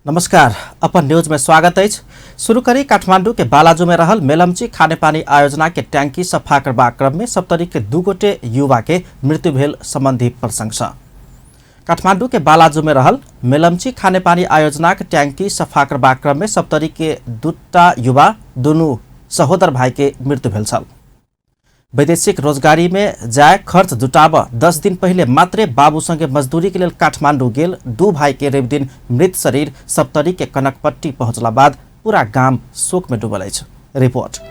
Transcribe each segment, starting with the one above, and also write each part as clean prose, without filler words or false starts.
नमस्कार, अपन न्यूज में स्वागत अछि। शुरू करी काठमांडू के बालाजू में रहल मेलम्ची खानेपानी आयोजना के टैंकी सफा करबाक क्रम में सप्तरी के दू गोटे युवा के मृत्यु भेल संबंधी प्रसंग सँ। काठमांडू के बालाजू में रहल मेलम्ची खानेपानी आयोजना के टैंकी सफा करबाक क्रम में सप्तरी के दूटा युवा दुनू सहोदर भाई के मृत्यु भेल छल। वैदेशिक रोजगारी में जाय खर्च जुटाब 10 दिन पहिले मात्रे बाबू संगे मजदूरी के लेल काठमांडू गेल दू भाई के रवि दिन मृत शरीर सप्तरी के कनकपट्टी पहुंचला बाद पूरा गाम शोक में डूबल अछि। रिपोर्ट।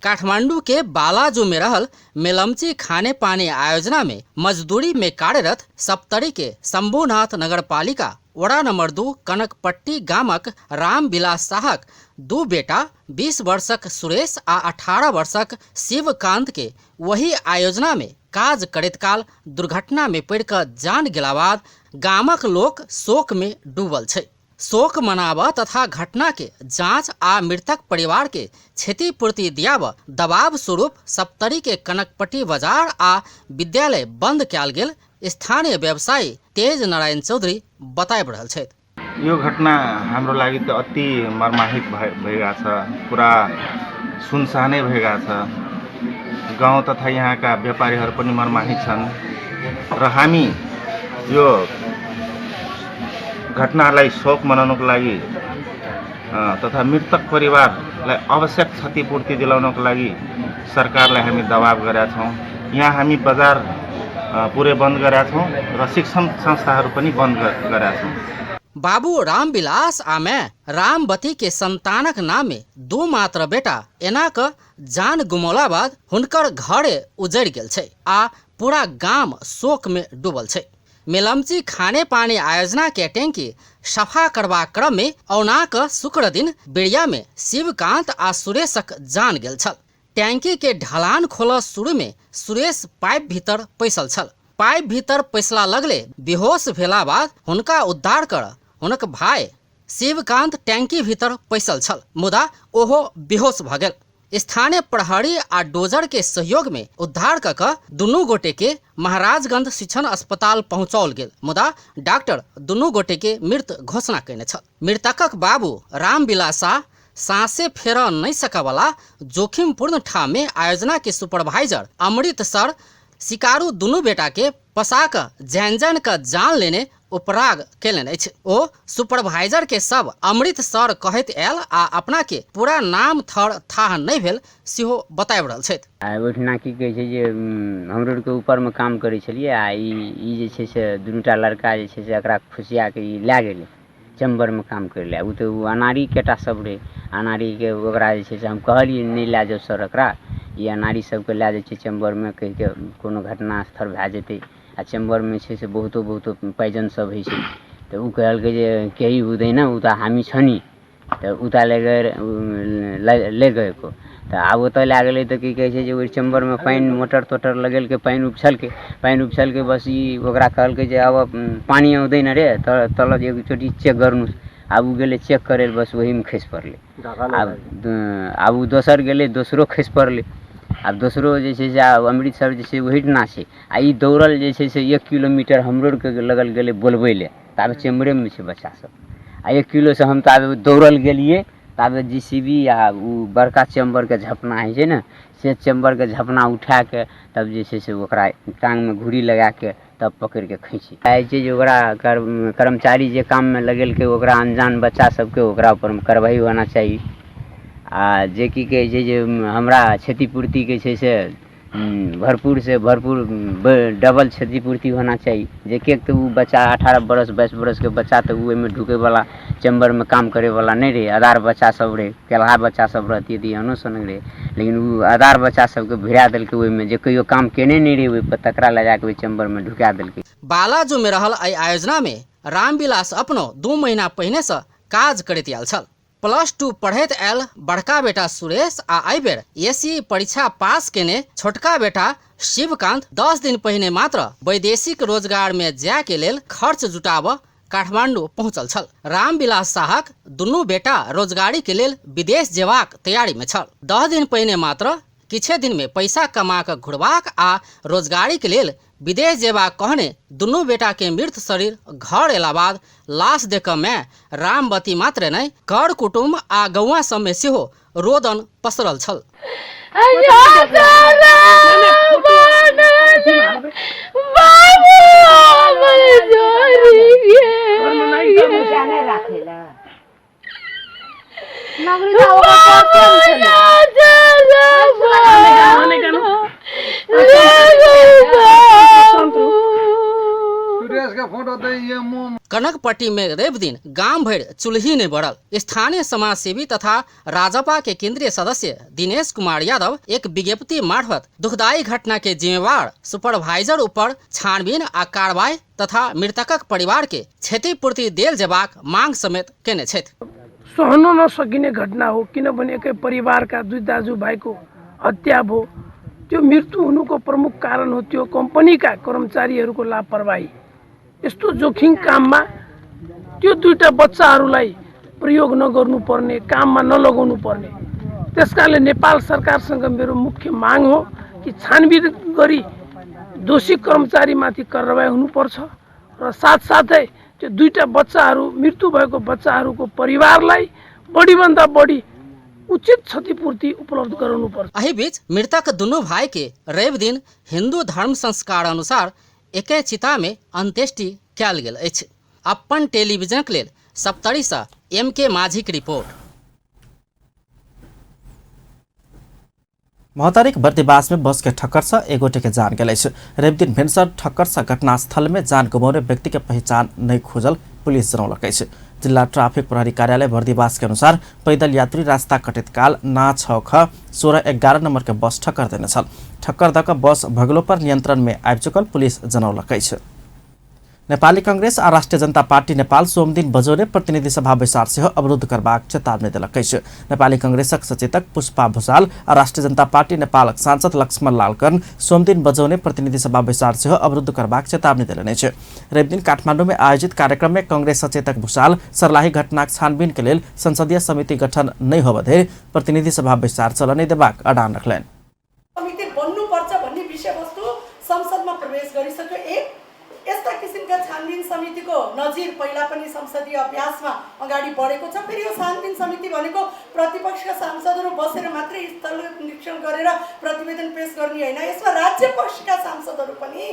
काठमांडू के बालाजू में रहल मेलम्ची खाने पानी आयोजना में मजदूरी में कार्यरत सप्तरी के शंभुनाथ नगरपालिका वड़ा नंबर 2 कनकपट्टी गामक रामविलास साहक दू बेटा 20 वर्षक सुरेश आ 18 वर्षक शिवकांत के वही आयोजना में काज करैत काल दुर्घटना में पड़ि कऽ जान गेला बाद गामक लोक शोक में डूबल छै। शोक मनाब तथा घटना के जांच आ मृतक परिवार के क्षतिपूर्ति दियाब दबाव स्वरूप सप्तरी के कनकपट्टी बाजार आ विद्यालय बंद कयल गेल स्थानीय व्यवसायी तेज नारायण चौधरी बताबि रहल छथि। यो घटना हाम्रो लागि त अति मर्माहित भइरहेको छ, पुरा सुनसानै भइरहेको छ। गाउँ तथा यहाँका व्यापारीहरू पनि मर्माहित छन् र हामी यो घटनालाई शोक मनाउनको लागि तथा मृतक परिवारलाई आवश्यक क्षतिपूर्ति दिलाउनको लागि सरकारलाई हामी दबाब गरेका छौँ। यहाँ हामी बजार पुरै बन्द गरेका छौँ र शिक्षण संस्थाहरू पनि बन्द गरेका छौँ। बाबू रामविलास आ माय रामवती के संतानक नाम में दू मात्र बेटा एना क जान गुमौला बाद हुनकर घरे उजड़ गेल छै आ पूरा गाम शोक में डूबल छै। मेलम्ची खाने पानी आयोजना के टैंकी सफा करबाक क्रम में औनाक शुक्र दिन बिड़िया में शिवकांत आ सुरेशक जान गेल छल। टैंकी के ढलान खोल शुरू में सुरेश पाइप भीतर पैसल छल। पाइप भीतर पैसला लगले बेहोश भेला बाद हुनका उद्धार कर हुनक भाई शिवकांत टैंकी भीतर पैसल छल, मुदा ओहो बेहोश भ गेल। स्थानीय प्रहरी आ डोजर के सहयोग में उद्धार क क दुनू गोटे के महाराजगंज शिक्षण अस्पताल पहुंचाओल गेल, मुदा डॉक्टर दुनू गोटे के मृत घोषणा कयने छल। मृतकक बाबू रामविलास शाह सांसे फेरऽ नहि सकऽवला जोखिमपूर्ण ठाम में आयोजना के सुपरवाइजर अमृत सर शिकारू दुनू बेटा के पसा कऽ जैन जैन कऽ जान लेने उपराग केलनि अछि। ओ सुपरवाइजर के सब अमृत सर कहैत आयल आ अपना के पूरा नाम थर थाह नहि भेल सेहो बताबि रहल छथि। आ ओहिठिना की कहै छै जे हमरो आरके ऊपरमे काम करै छलियै आ ई जे छै से दुनूटा लड़का जे छै से एकरा खुसियाके ई लए गेलै चैम्बरमे काम करै लए। ओ तऽ ओ अनाड़ी केटा सब रहै, अनाड़ीके ओकरा जे छै से हम कहलियै नहि लए जाउ सर एकरा, ई अनाड़ी सबके लए जाइ छै चैम्बरमे कहिके कोनो घटना स्थल भए जेतै आ चैम्बरमे छै से बहुतो बहुतो पाइजन सब होइ छै। तऽ ओ कहलकै जे केही हुँदैन उता हामी छ नि, तऽ उता ले गए ले गएको। तऽ आब ओतऽ लए गेलै तऽ की कहै छै जे ओहि चैम्बरमे पानि मोटर तोटर लगेलकै, पानि उपछलकै, पानि उपछलकै बस ई ओकरा कहलकै जे अब पानि आउँदैन रे तल एकचोटि चेक गर्नु। आब ओ गेलै चेक करै लए, बस ओहीमे खसि पड़लै। आब ओ दोसर गेलै, दोसरो खसि पड़लै। आब दोसरो जे छै से आब अमृतसर जे छै ओहिठिना छै आ ई दौड़ल जे छै से 1 किलोमीटर हमरो आरके लगल गेलै बोलबै लए, ताबे चैम्बरेमे छै बच्चा सब आ 1 किलोसँ हम ताबे दौड़ल गेलियै, ताबे जे सी बी आ ओ बड़का चैम्बरके झपना होइ छै ने, से चैम्बरके झपना उठाके तब जे छै से ओकरा टाँगमे घुरी लगाके तब पकड़िके खींची। चाहै छै जे ओकरा कर्मचारी जे काममे लगेलकै ओकरा अनजान बच्चा सबके ओकरा ऊपरमे कार्रवाइ होना चाही आ जे की कहै छै जे हमरा क्षतिपूर्तिके छै से भरपूर से भरपूर डबल क्षतिपूर्ति होना चाही। जे किएक तऽ ओ बच्चा 18 बरस 22 बरसके बच्चा तऽ ओ ओहिमे ढुकैवला चैम्बरमे काम करैवला नहि रहै, अदार बच्चा सब रहै, केलहा बच्चा सब रहतियै तऽ एहनो सनक रहै, लेकिन ओ अदार बच्चा सबके भिड़ा देलकै ओहिमे जे कहियो काम केने नहि रहै ओहिपर, तकरा लए जाके ओहि चैम्बरमे ढुका देलकै। बालाजू में रहल एहि आयोजना में रामविलास अपनो 2 महीना पहिने से काज करैत आयल छल। +2 पढ़ैत आयल बड़का बेटा सुरेश आ एहि बेर एसी परीक्षा पास केने छोटका बेटा शिवकांत 10 दिन पहिने मात्र वैदेशिक रोजगार में जाय के लेल खर्च जुटाब काठमांडू पहुंचल छल। रामविलास शाहक दुनू बेटा रोजगारी के लेल विदेश जेबाक तैयारी में छल। 10 दिन पहिने मात्र किछे दिन में पैसा कमा कऽ घुरबाक आ रोजगारी के लेल विदेश जेबाक कहने दुनू बेटा के मृत शरीर घर एला बाद लाश देख में रामवती मात्र नहि कर कुटुम्ब आ गौआ सब में सेहो रोदन पसरल छल। कनकपट्टी में रवि दिन गाम भरि चूल्ही नहीं बढ़ल। स्थानीय समाजसेवी तथा राजपा के केंद्रीय सदस्य दिनेश कुमार यादव एक विज्ञप्ति मार्फत दुखदायी घटना के जिम्मेवार सुपरवाइजर ऊपर छानबीन आ कार्रवाई तथा मृतकक परिवार के क्षतिपूर्ति देल जेबाक मांग समेत केने छथि। सहन नसकिने घटना हो, किनभने एकै परिवारका दुई दाजुभाइको हत्या भयो। त्यो मृत्यु हुनुको प्रमुख कारण हो त्यो कम्पनीका कर्मचारीहरूको लापरवाही। यस्तो जोखिम काममा त्यो दुईटा बच्चाहरूलाई प्रयोग नगर्नुपर्ने, काममा नलगाउनु पर्ने। त्यसकारणले नेपाल सरकारसँग मेरो मुख्य माग हो कि छानबिन गरी दोषी कर्मचारीमाथि कारवाही हुनुपर्छ र साथसाथै त्यो दुईटा बच्चाहरू, मृत्यु भएको बच्चाहरूको परिवारलाई बढीभन्दा बढी उचित क्षतिपूर्ति उपलब्ध गराउनुपर्छ। एही बीच मृतक दुनू भाई के रवि दिन हिंदू धर्म संस्कार अनुसार एकै चिता में अंत्येष्टि कयल गेल अछि। अपन टेलीविजनक लेल सप्तरी से एम के माझी की रिपोर्ट। महोत्तरीक बर्दिवास में बस के ठक्कर से एक गोटे के जान गेल अछि। रवि दिन भिनसर ठक्कर से घटनास्थल में जान गुमाउने व्यक्ति के पहचान नहीं खोजल पुलिस जनौलक अछि। जिल्ला ट्राफिक प्रहरी कार्यालय बर्दिवास के अनुसार पैदल यात्री रास्ता कटैत काल ना 6 ख 16 11 नंबर के बस ठक्कर देने छल। ठक्कर दक बस भगलो पर नियंत्रण में आबि चुकल पुलिस जनौलक अछि। नेपाली कांग्रेस आ राष्ट्रिय जनता पार्टी नेपाल सोमदिन बजौने प्रतिनिधि सभा बैसार सेहो अवरुद्ध करबाक चेतावनी देलक अछि। नेपाली कांग्रेसक सचेतक पुष्पा भूषाल आ राष्ट्रिय जनता पार्टी नेपालक सांसद लक्ष्मण लाल कर्ण सोमदिन बजौने प्रतिनिधि सभा बैसार सेहो अवरुद्ध करबाक चेतावनी देलनि अछि। रविदिन काठमाडौँ में आयोजित कार्यक्रम में कांग्रेस सचेतक भूषाल सर्लाही घटनाक छानबीन के लेल संसदीय समिति गठन नहि होबय धरि प्रतिनिधि सभा बैसार चलऽ नहि देबाक अडान रखलनि। समिति बन्नुपर्छ भन्ने विषयवस्तु संसदमा प्रवेश गरिसक्यो। एक यस्ता किसिमका छानबिन समितिको नजिर पहिला पनि संसदीय अभ्यासमा अगाडि बढेको छ। फेरि यो छानबिन समिति भनेको प्रतिपक्षका सांसदहरू बसेर मात्रै स्थल निरीक्षण गरेर प्रतिवेदन पेश गर्ने होइन, यसमा राज्य पक्षका सांसदहरू पनि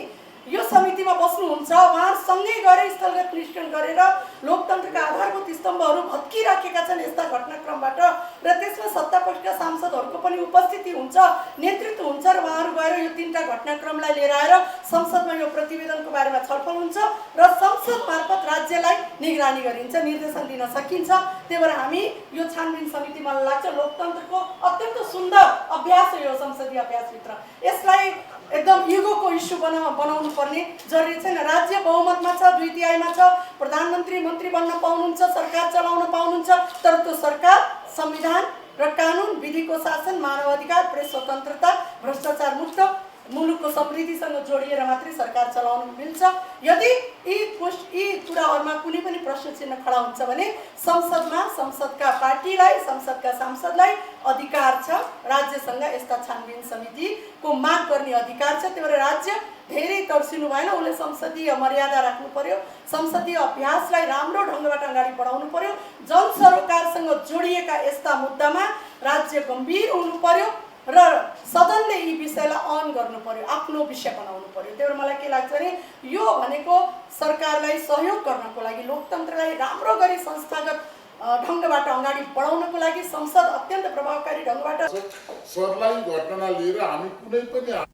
यो समितिमा बस्नुहुन्छ। उहाँहरूसँगै गएर स्थलगत निरीक्षण गरेर लोकतन्त्रका आधारभूत स्तम्भहरू भत्किराखेका छन् यस्ता घटनाक्रमबाट, र त्यसमा सत्तापक्षका सांसदहरूको पनि उपस्थिति हुन्छ, नेतृत्व हुन्छ र उहाँहरू गएर यो तिनवटा घटनाक्रमलाई लिएर आएर संसदमा यो प्रतिवेदनको बारेमा छलफल हुन्छ र संसद मार्फत राज्यलाई निगरानी गरिन्छ, निर्देशन दिन सकिन्छ। त्यही भएर हामी यो छानबिन समिति मलाई लाग्छ लोकतन्त्रको अत्यन्त सुन्दर अभ्यास हो यो संसदीय अभ्यासभित्र। यसलाई एकदम इगोको इस्यु बनाउनु पर्ने जरुरी छैन। राज्य बहुमतमा छ, 2/3 छ, प्रधानमन्त्री मन्त्री बन्न पाउनुहुन्छ, सरकार चलाउन पाउनुहुन्छ, तर त्यो सरकार संविधान र कानुन विधिको शासन, मानवाधिकार, प्रेस स्वतन्त्रता, भ्रष्टाचार मुक्त मुलुकको समृद्धिसँग जोडिएर मात्रै सरकार चलाउनु मिल्छ। यदि यी कुराहरूमा कुनै पनि प्रश्न चिन्ह खडा हुन्छ भने संसदमा संसदका पार्टीलाई, संसदका सांसदलाई अधिकार छ राज्यसँग यस्ता छानबिन समितिको माग गर्ने अधिकार छ। त्यही भएर राज्य धेरै तर्सिनु भएन, उसले संसदीय मर्यादा राख्नु पर्यो, संसदीय अभ्यासलाई राम्रो ढङ्गबाट अगाडि बढाउनु पर्यो। जनसरोकारसँग जोडिएका यस्ता मुद्दामा राज्य गम्भीर हुनु पर्यो र सदनले यी विषयलाई अन गर्नु पर्यो, आफ्नो विषय बनाउनु पर्यो। त्यही भएर मलाई के लाग्छ भने यो भनेको सरकारलाई सहयोग गर्नको लागि, लोकतन्त्रलाई राम्रो गरी संस्थागत ढङ्गबाट अगाडि बढाउनको लागि संसद अत्यन्त प्रभावकारी ढङ्गबाट।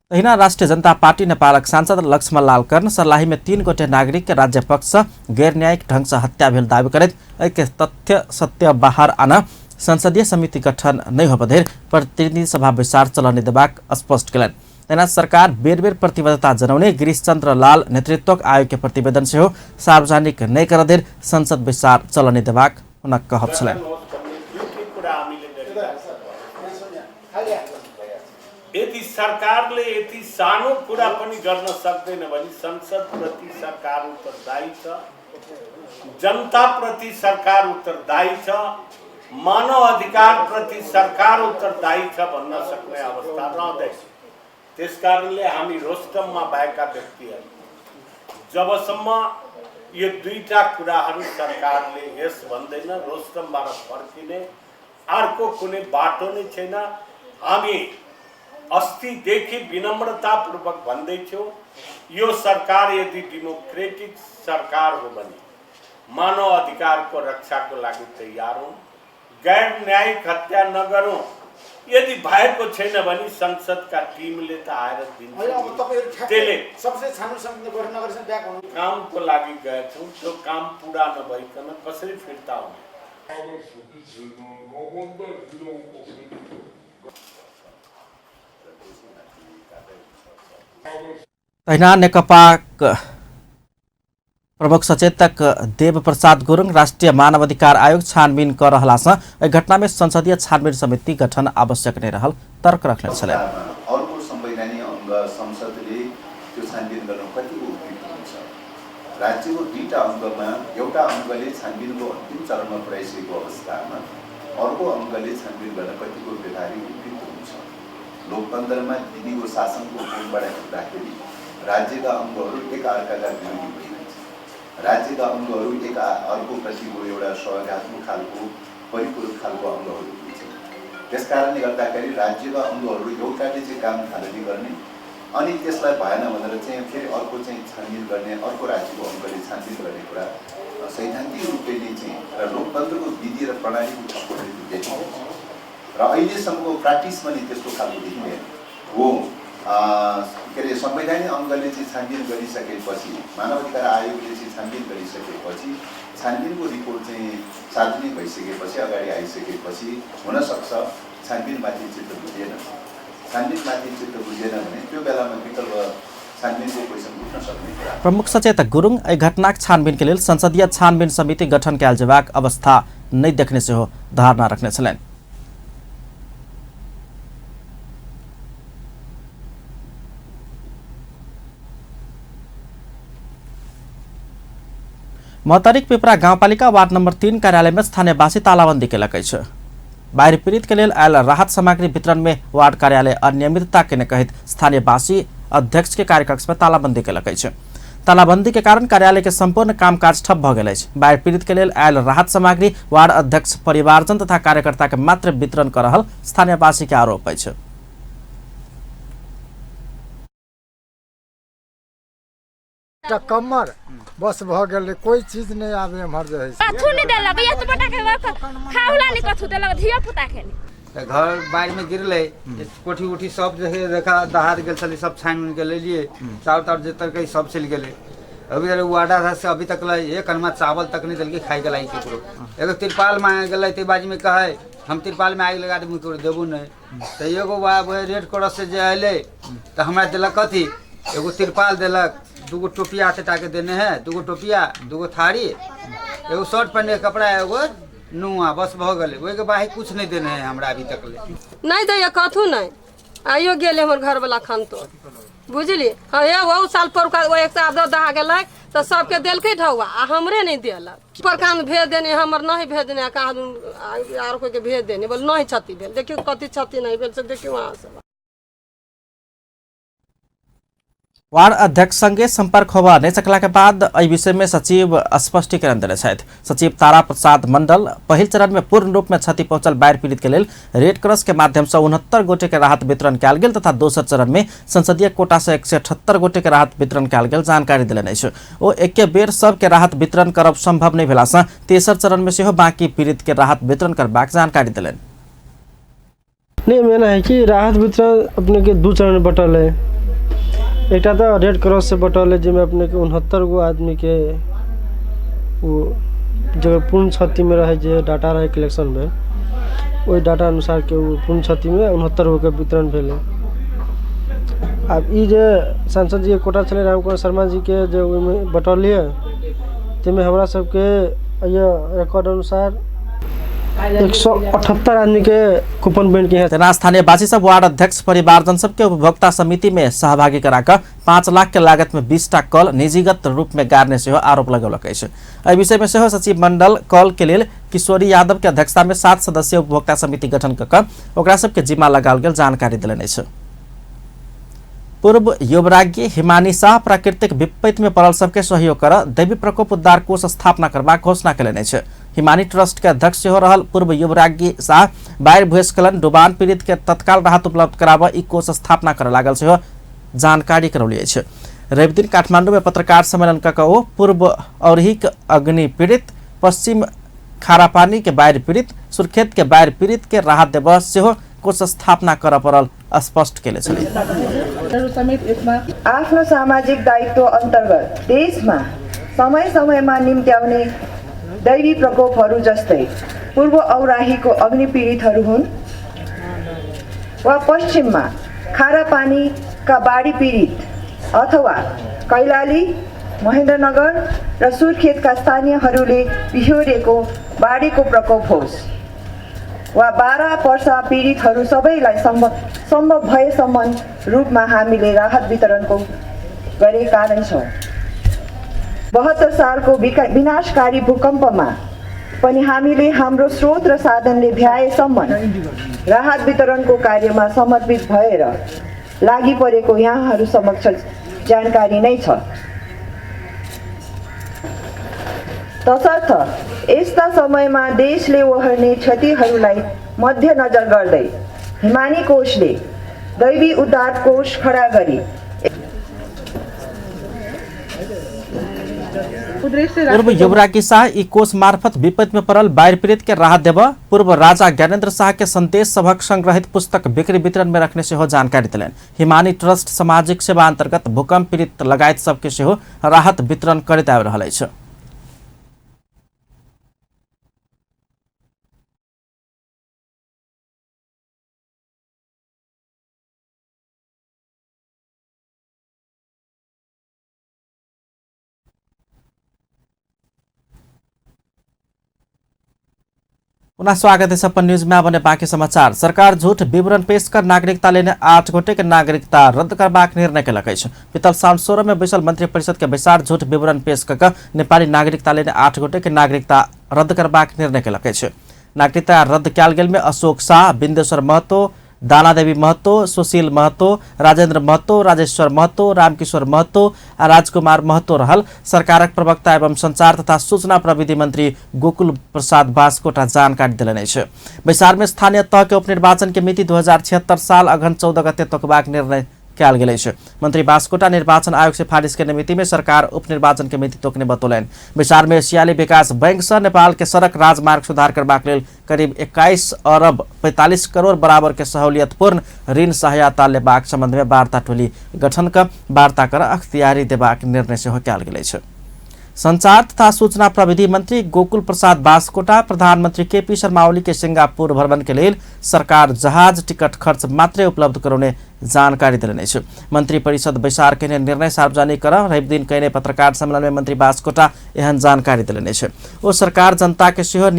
तहिना राष्ट्रिय जनता पार्टी नेपालक सांसद लक्ष्मण लाल कर्ण सर्लाही में 3 गोटे नागरिक के राज्य पक्ष गैर न्यायिक ढंग से हत्या भेल दावी करैत एहि तथ्य सत्य बाहर आना संसदीय समिति गठन नहीं होबय धरि प्रतिनिधि सभा बैसार चलने देबाक स्पष्ट कयलनि। तहिना सरकार बेर बेर प्रतिबद्धता जनौने गिरीश चंद्र लाल नेतृत्वक आयोग के प्रतिवेदन सेहो सार्वजनिक नहि करय धरि संसद बैसार चलने देबाक हुनक कहब छलनि। यदि सरकारले यति सानो कुरा पनि गर्न सक्दैन भने संसद प्रति सरकार उत्तरदायी छ। जनताप्रति सरकार उत्तरदायी छ, मानव अधिकारप्रति सरकार उत्तरदायी छ भन्न सक्ने अवस्था रहँदैछ। त्यसकारणले हामी रोस्टममा भएका व्यक्तिहरू जबसम्म यो दुईटा कुराहरू सरकारले यस भन्दैन, रोस्टमबाट फर्किने अर्को कुनै बाटो नै छैन। हामी अस्तिदेखि विनम्रतापूर्वक भन्दैथ्यौँ, यो सरकार यदि डेमोक्रेटिक सरकार हो भने मानव अधिकारको रक्षाको लागि तयार हुँ, गैर न्यायिक हत्या नगरौँ। यदि भएको छैन भने संसदका टिमले त आएर दिन्छ। त्यसले कामको लागि गएछौँ, त्यो काम पुरा नभइकन कसरी फिर्ता हुने? तहिना नेकपा प्रमुख सचेतक देव प्रसाद गुरुङ राष्ट्रिय मानवाधिकार आयोग छानबिन कर रहलासँ एहि घटना में संसदीय छानबिन समिति गठन आवश्यक नहि रहल तर्क रखने छलै। अर्को संवैधानिक अंग संसदले त्यो छानबिन गर्न कतिको उपयुक्त हुन्छ? राज्यको दुईटा अंगमा एउटा अंगले छानबिनको अन्तिम चरणमा पुर्याइसकेको अवस्थामा अर्को अंगले छानबिन गर्न कतिको व्यवहारिक उपयुक्त हुन्छ? लोकतन्त्रमा दिदीको शासनको कोणबाट हेर्दाखेरि राज्यका अंगहरू एक अर्काका विरोधी होइनन्। राज्यका अङ्गहरू एक अर्कोप्रतिको एउटा सहयोगात्मक खालको परिपूरक खालको अङ्गहरू हुन्छ। त्यस कारणले गर्दाखेरि राज्यका अङ्गहरू एउटाले चाहिँ काम थालनी गर्ने अनि त्यसलाई भएन भनेर चाहिँ फेरि अर्को चाहिँ छानबिन गर्ने, अर्को राज्यको अङ्गले छानबिन गर्ने कुरा सैद्धान्तिक रूपले नै चाहिँ र लोकतन्त्रको विधि र प्रणालीको ठप्पोले देखिन्छ र अहिलेसम्मको प्र्याक्टिसमा नै त्यस्तो खालको देखिँदैन हो। के अरे संवैधानिक अङ्गले चाहिँ छानबिन गरिसकेपछि, मानवाधिकार आयोगले चाहिँ छानबिन गरिसकेपछि, छानबिनको रिपोर्ट चाहिँ सार्वजनिक भइसकेपछि, अगाडि आइसकेपछि हुनसक्छ छानबिनमाथि चित्त बुझिएन। छानबिनमाथि चित्त बुझिएन भने त्यो बेलामा विकल्प छानबिनको क्वेसन उठ्न सक्ने कुरा। प्रमुख सचेतक गुरुङ एहि घटनाक छानबिन के लेल संसदीय छानबिन समिति गठन कयल जेबाक अवस्था नहि देखने सेहो धारणा रखने छलनि। महोत्तरीक पिपरा गाउँपालिका वार्ड नम्बर 3 कार्यालय में स्थानीयवासी तालाबंदी केलक अछि। बाढ़ि पीड़ित के लेल आयल राहत सामग्री वितरण में वार्ड कार्यालय अनियमितता केने कहैत स्थानीयवासी अध्यक्ष के कार्यकक्ष में तालाबंदी केलक अछि। तालाबंदी के कारण कार्यालय के संपूर्ण कामकाज ठप भ गेल अछि। बाढ़ि पीड़ित के लेल आयल राहत सामग्री वार्ड अध्यक्ष परिवारजन तथा कार्यकर्ता के मात्र वितरण कर रहल स्थानीयवासी के आरोप अछि। कमर बस भ गेलै, कोई चीज नहीं आवे एम्हर जे है। कथु नहीं देलक, ये तो बटा के खाउला नहीं कथु देलक धिया पुता के। घर बाढ़ि में गिरलै, कोठी उठी सब जे देखा दहार गेल छलै, सब छानि उनि के लेलियै, चाउर ताउर जे तरकै सब चलि गेलै। अभी तक वार्डा से अभी तक एक अनमा चावल तक नहीं देलकै खाइ के लागि केकरो। एगो तिरपाल मांगे गेलै ताहि बाजीमे कहै हम तिरपाल में आगि लगा देबू, केकरो देबू नहि। तऽ एगो रेड क्रॉस से जे अयलै तऽ हमरा देलक कथी, एगो तिरपाल देलक, दूगो टोपिया टाके देने है, दूगो टोपिया, दूगो थारी, एगो शर्ट पहिने के कपड़ा, एगो नुआ, बस भ गेलै। ओहिके बाही कुछ नहीं देने है हमरा अभी तक ले। नहीं दैया कथू नहीं, आइयो गेलै हमर घरवाला खान तो बुझलियै। हाँ हे ओ साल पर एक साल दहा गेलै तऽ सबके देलकै ढौआ आ हमरे नहीं देलक। पर भेज देने हमर नहीं भेज देने, कहाँ आर कोई के भेज देने, बोल नहीं क्षति भेल, देखियौ कथी क्षति नहीं भेल से देखियौ अहाँ सब। वार्ड अध्यक्ष संगे संपर्क होबा नहि सकला के बाद एहि विषय में सचिव स्पष्टीकरण देने छथि। सचिव तारा प्रसाद मंडल पहिल चरण में पूर्ण रूप में क्षति पहुंचल बाढ़ि पीड़ित के लेल रेड क्रॉस के माध्यम से 69 गोटे के राहत वितरण कयल गेल तथा दोसर चरण में संसदीय कोटा से 178 गोटे के राहत वितरण कयल गेल जानकारी देलनि अछि। ओ एके बेर सबके राहत वितरण करब संभव नहि भेला सँ तेसर चरण में सेहो बाकी पीड़ित के राहत वितरण करबाक जानकारी देलनि। नहीं मेना है कि राहत वितरण अपने के दू चरण बटल है। एक तो रेड क्रॉस से बटल है जिसमें अपने के 69 गो आदमी के वो जो पूर्ण क्षति में रहे जे डाटा रहे कलेक्शन में, वही डाटा अनुसार के वो पूर्ण क्षति में 69 गो के वितरण भेल। अब ई जे सांसद जी के कोटा छलै रामकुमार शर्मा जी के जे ओहिमे बटलियै ताहिमे हमरा सबके ये रिकॉर्ड अनुसार 178 आदमी के कूपन बन के। तेना स्थानीयवासी सब वार्ड अध्यक्ष परिवारजन सबके उपभोक्ता समिति में सहभागी कराकर 5 लाख के लागत में 20 टा कल निजीगत रूप में गाड़ने सेहो आरोप लगौलक अछि। एहि विषय में सेहो सचिव मंडल कल के लेल किशोरी यादव के अध्यक्षता में 7 सदस्यीय उपभोक्ता समिति गठन क कऽ ओकरा सबके जिम्मा लगाओल गेल जानकारी देलनि अछि। पूर्व युवराज्ञी हिमानी शाह प्राकृतिक विपत्ति में पड़ल सबके सहयोग कर दैवी प्रकोप उद्धार कोष स्थापना करबाक घोषणा कयलनि अछि। हिमानी ट्रस्ट के अध्यक्ष सेहो रहल पूर्व युवराज्ञी शाह बाढ़ि भूस्खलन डुबान पीड़ित के तत्काल राहत उपलब्ध कराबऽ ई कोष स्थापना करऽ लागल सेहो जानकारी करौली अछि। रविदिन काठमांडू में पत्रकार सम्मेलन कऽ ओ पूर्व औरहीक अग्नि पीड़ित, पश्चिम खारापानी के बाढ़ि पीड़ित, सुर्खेत के बाढ़ि पीड़ित के राहत देबऽ सेहो कोष स्थापना करऽ पड़ल स्पष्ट केले छलै। आफ्नो सामाजिक दायित्व अन्तर्गत देशमा समय समयमा निम्त्याउने दैवी प्रकोपहरू जस्तै पूर्व औराहीको अग्नि पीडितहरू हुन् वा पश्चिममा खारापानीका बाढी पीडित अथवा कैलाली, महेन्द्रनगर र सुर्खेतका स्थानीयहरूले बिहोरेको बाढीको प्रकोप होस् वा 12 पर्सा पीडितहरू सबैलाई सम्भव भएसम्म रूपमा हामीले राहत वितरणको गरेका नै छौँ। 72 सालको विनाशकारी भूकम्पमा पनि हामीले हाम्रो स्रोत र साधनले भ्याएसम्म राहत वितरणको कार्यमा समर्पित भएर लागि परेको यहाँहरू समक्ष जानकारी नै छ। तसर्थ यस्ता समयमा देशले ओहोर्ने क्षतिहरूलाई मध्यनजर गर्दै हिमानी कोषले दैवी उद्धार कोष खडा गरी पूर्व युवराज्ञी शाह ई कोष मार्फत विपत्ति में पड़ल बाढ़ि पीड़ित के राहत देबऽ पूर्व राजा ज्ञानेन्द्र शाह के संदेश सभक संग्रहित पुस्तक बिक्री वितरण में रखने सेहो जानकारी देलनि। हिमानी ट्रस्ट सामाजिक सेवा अंतर्गत भूकंप पीड़ित लगायत सबके सेहो राहत वितरण करैत आबि रहल अछि। पुनः स्वागत है अपन न्यूज में। बने बाकी समाचार। सरकार झूठ विवरण पेश कर नागरिकता लेने 8 गोटे के नागरिकता रद्द करबाक निर्णय केलक अछि। बीतल साउन 16 में बैसल मंत्रिपरिषद के बैसार झूठ विवरण पेश क नेपाली नागरिकता लेने 8 गोटे के नागरिकता रद्द करबाक निर्णय केलक अछि। नागरिकता रद्द कयल गेल में अशोक शाह, बिन्देश्वर महतो, दानादेवी महतो, सुशील महतो, राजेंद्र महतो, राजेश्वर महतो, रामकिशोर महतो आ राजकुमार महतो रहल सरकारक प्रवक्ता एवं संचार तथा सूचना प्रविधि मंत्री गोकुल प्रसाद बास्कोटा जानकारी देलनि अछि। बैसार में स्थानीय तह के उपनिर्वाचन के मिति 2076 साल अघन 14 गते तोकबाक निर्णय कयल गेल अछि। मंत्री बास्कोटा निर्वाचन आयोग सिफारिश के मिति में सरकार उपनिर्वाचन के मिति तोकने बतौलनि। बैसार में एशियाली विकास बैंक से नेपाल के सड़क राजमार्ग सुधार करबाक लेल करीब 21 अरब 45 करोड़ बराबर के सहूलियतपूर्ण ऋण सहायता लेबाक संबंध में वार्ता टोली गठन क वार्ता कर अख्तियारी देबाक निर्णय सेहो कयल गेल अछि। संचार तथा सूचना प्रविधि मंत्री गोकुल प्रसाद बास्कोटा प्रधानमंत्री केपी शर्मा ओली के सिंगापुर भ्रमण के लेल सरकार जहाज टिकट खर्च मात्रै उपलब्ध कराउने जानकारी देलनि अछि। मंत्री परिषद बैसार कयने निर्णय सार्वजनिक कर रविदिन कयने पत्रकार सम्मेलन में मंत्री बास्कोटा एहन जानकारी देलनि अछि। ओ सरकार जनता के सेहो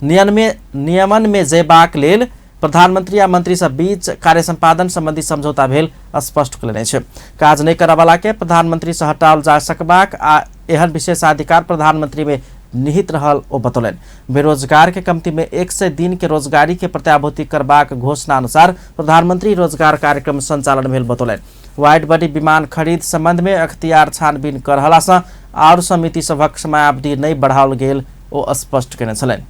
नियमन में जयबाक लेल प्रधानमंत्री आ मंत्री सब बीच कार्य संपादन संबंधी समझौता भेल स्पष्ट कयलनि अछि। काज नहि करऽवला के प्रधानमंत्री से हटाओल जा सकबाक आ एहन विशेषाधिकार प्रधानमंत्री में निहित रहल ओ बतौलनि। बेरोजगार के कमती में 100 दिन के रोजगारी के प्रत्याभूति करबाक घोषणा अनुसार प्रधानमंत्री रोजगार कार्यक्रम संचालन भेल बतौलनि। वाइड बॉडी विमान खरीद संबंध में अख्तियार छानबीन कर रहला सँ आओर समिति सभक समयावधि नहि बढ़ाओल गेल ओ स्पष्ट कयने छलनि।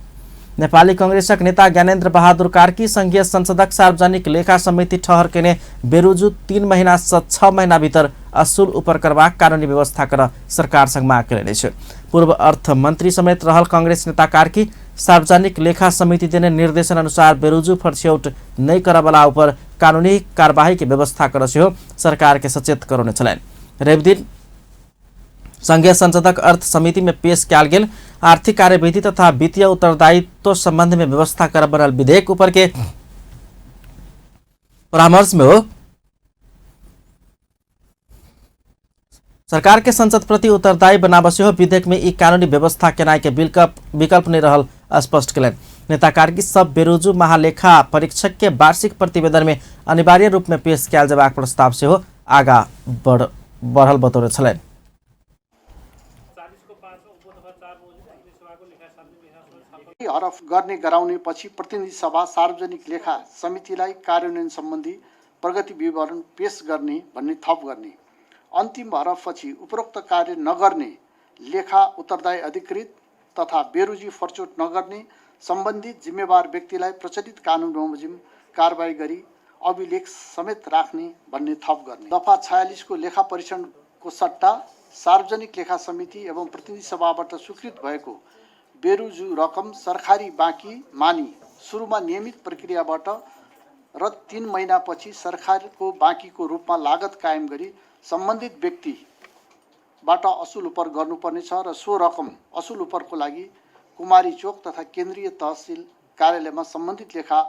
नेपाली कांग्रेसक नेता ज्ञानेन्द्र बहादुर कार्की संघीय संसदक सार्वजनिक लेखा समिति ठहर केने बेरुजु 3 महीना से 6 महीना भीतर असूल ऊपर करबाक कानूनी व्यवस्था कर सरकार संग माग कयलनि अछि। पूर्व अर्थ मंत्री समेत रहल कांग्रेस नेता कार्की सार्वजनिक लेखा समिति देने निर्देशन अनुसार बेरुजु फर्स्यौट नहि करऽवला ऊपर कानूनी कार्यवाही के व्यवस्था कर सेहो सरकार के सचेत करौने छलनि। रविदिन संघीय संसदक अर्थ समिति में पेश कयल गेल आर्थिक कार्यविधि तथा वित्तीय उत्तरदायित्व संबंध में व्यवस्था कर बनल विधेयक ऊपर के परामर्श में हो सरकार के संसद प्रति उत्तरदायी बनाबऽ सेहो विधेयक में ई कानूनी व्यवस्था केनाइ के विकल्प नहि रहल स्पष्ट केलनि। नेता कार्की सब बेरोजू महालेखा परीक्षक के वार्षिक प्रतिवेदन में अनिवार्य रूप में पेश कयल जेबाक प्रस्ताव सेहो आगा बढ़ल बतौने छलनि। हरफ गर्ने गराउने पछि प्रतिनिधि सभा सार्वजनिक लेखा समितिलाई कार्यान्वयन सम्बन्धी प्रगति विवरण पेश गर्ने भन्ने थप गर्ने। अन्तिम हरफपछि उपरोक्त कार्य नगर्ने लेखा उत्तरदायी अधिकृत तथा बेरुजी फर्चोट नगर्ने सम्बन्धित जिम्मेवार व्यक्तिलाई प्रचलित कानुन बमोजिम कारबाही गरी अभिलेख समेत राख्ने भन्ने थप गर्ने। दफा 46 को लेखा परीक्षणको सट्टा सार्वजनिक लेखा समिति एवं प्रतिनिधि सभाबाट स्वीकृत भएको बेरुजु रकम सरकारी बाँकी मानी सुरुमा नियमित प्रक्रियाबाट र 3 महिनापछि सरकारको बाँकीको रूपमा लागत कायम गरी सम्बन्धित व्यक्तिबाट असुल उपर गर्नुपर्नेछ र सो रकम असुल उपरको लागि कुमारी चोक तथा केन्द्रीय तहसिल कार्यालयमा सम्बन्धित लेखा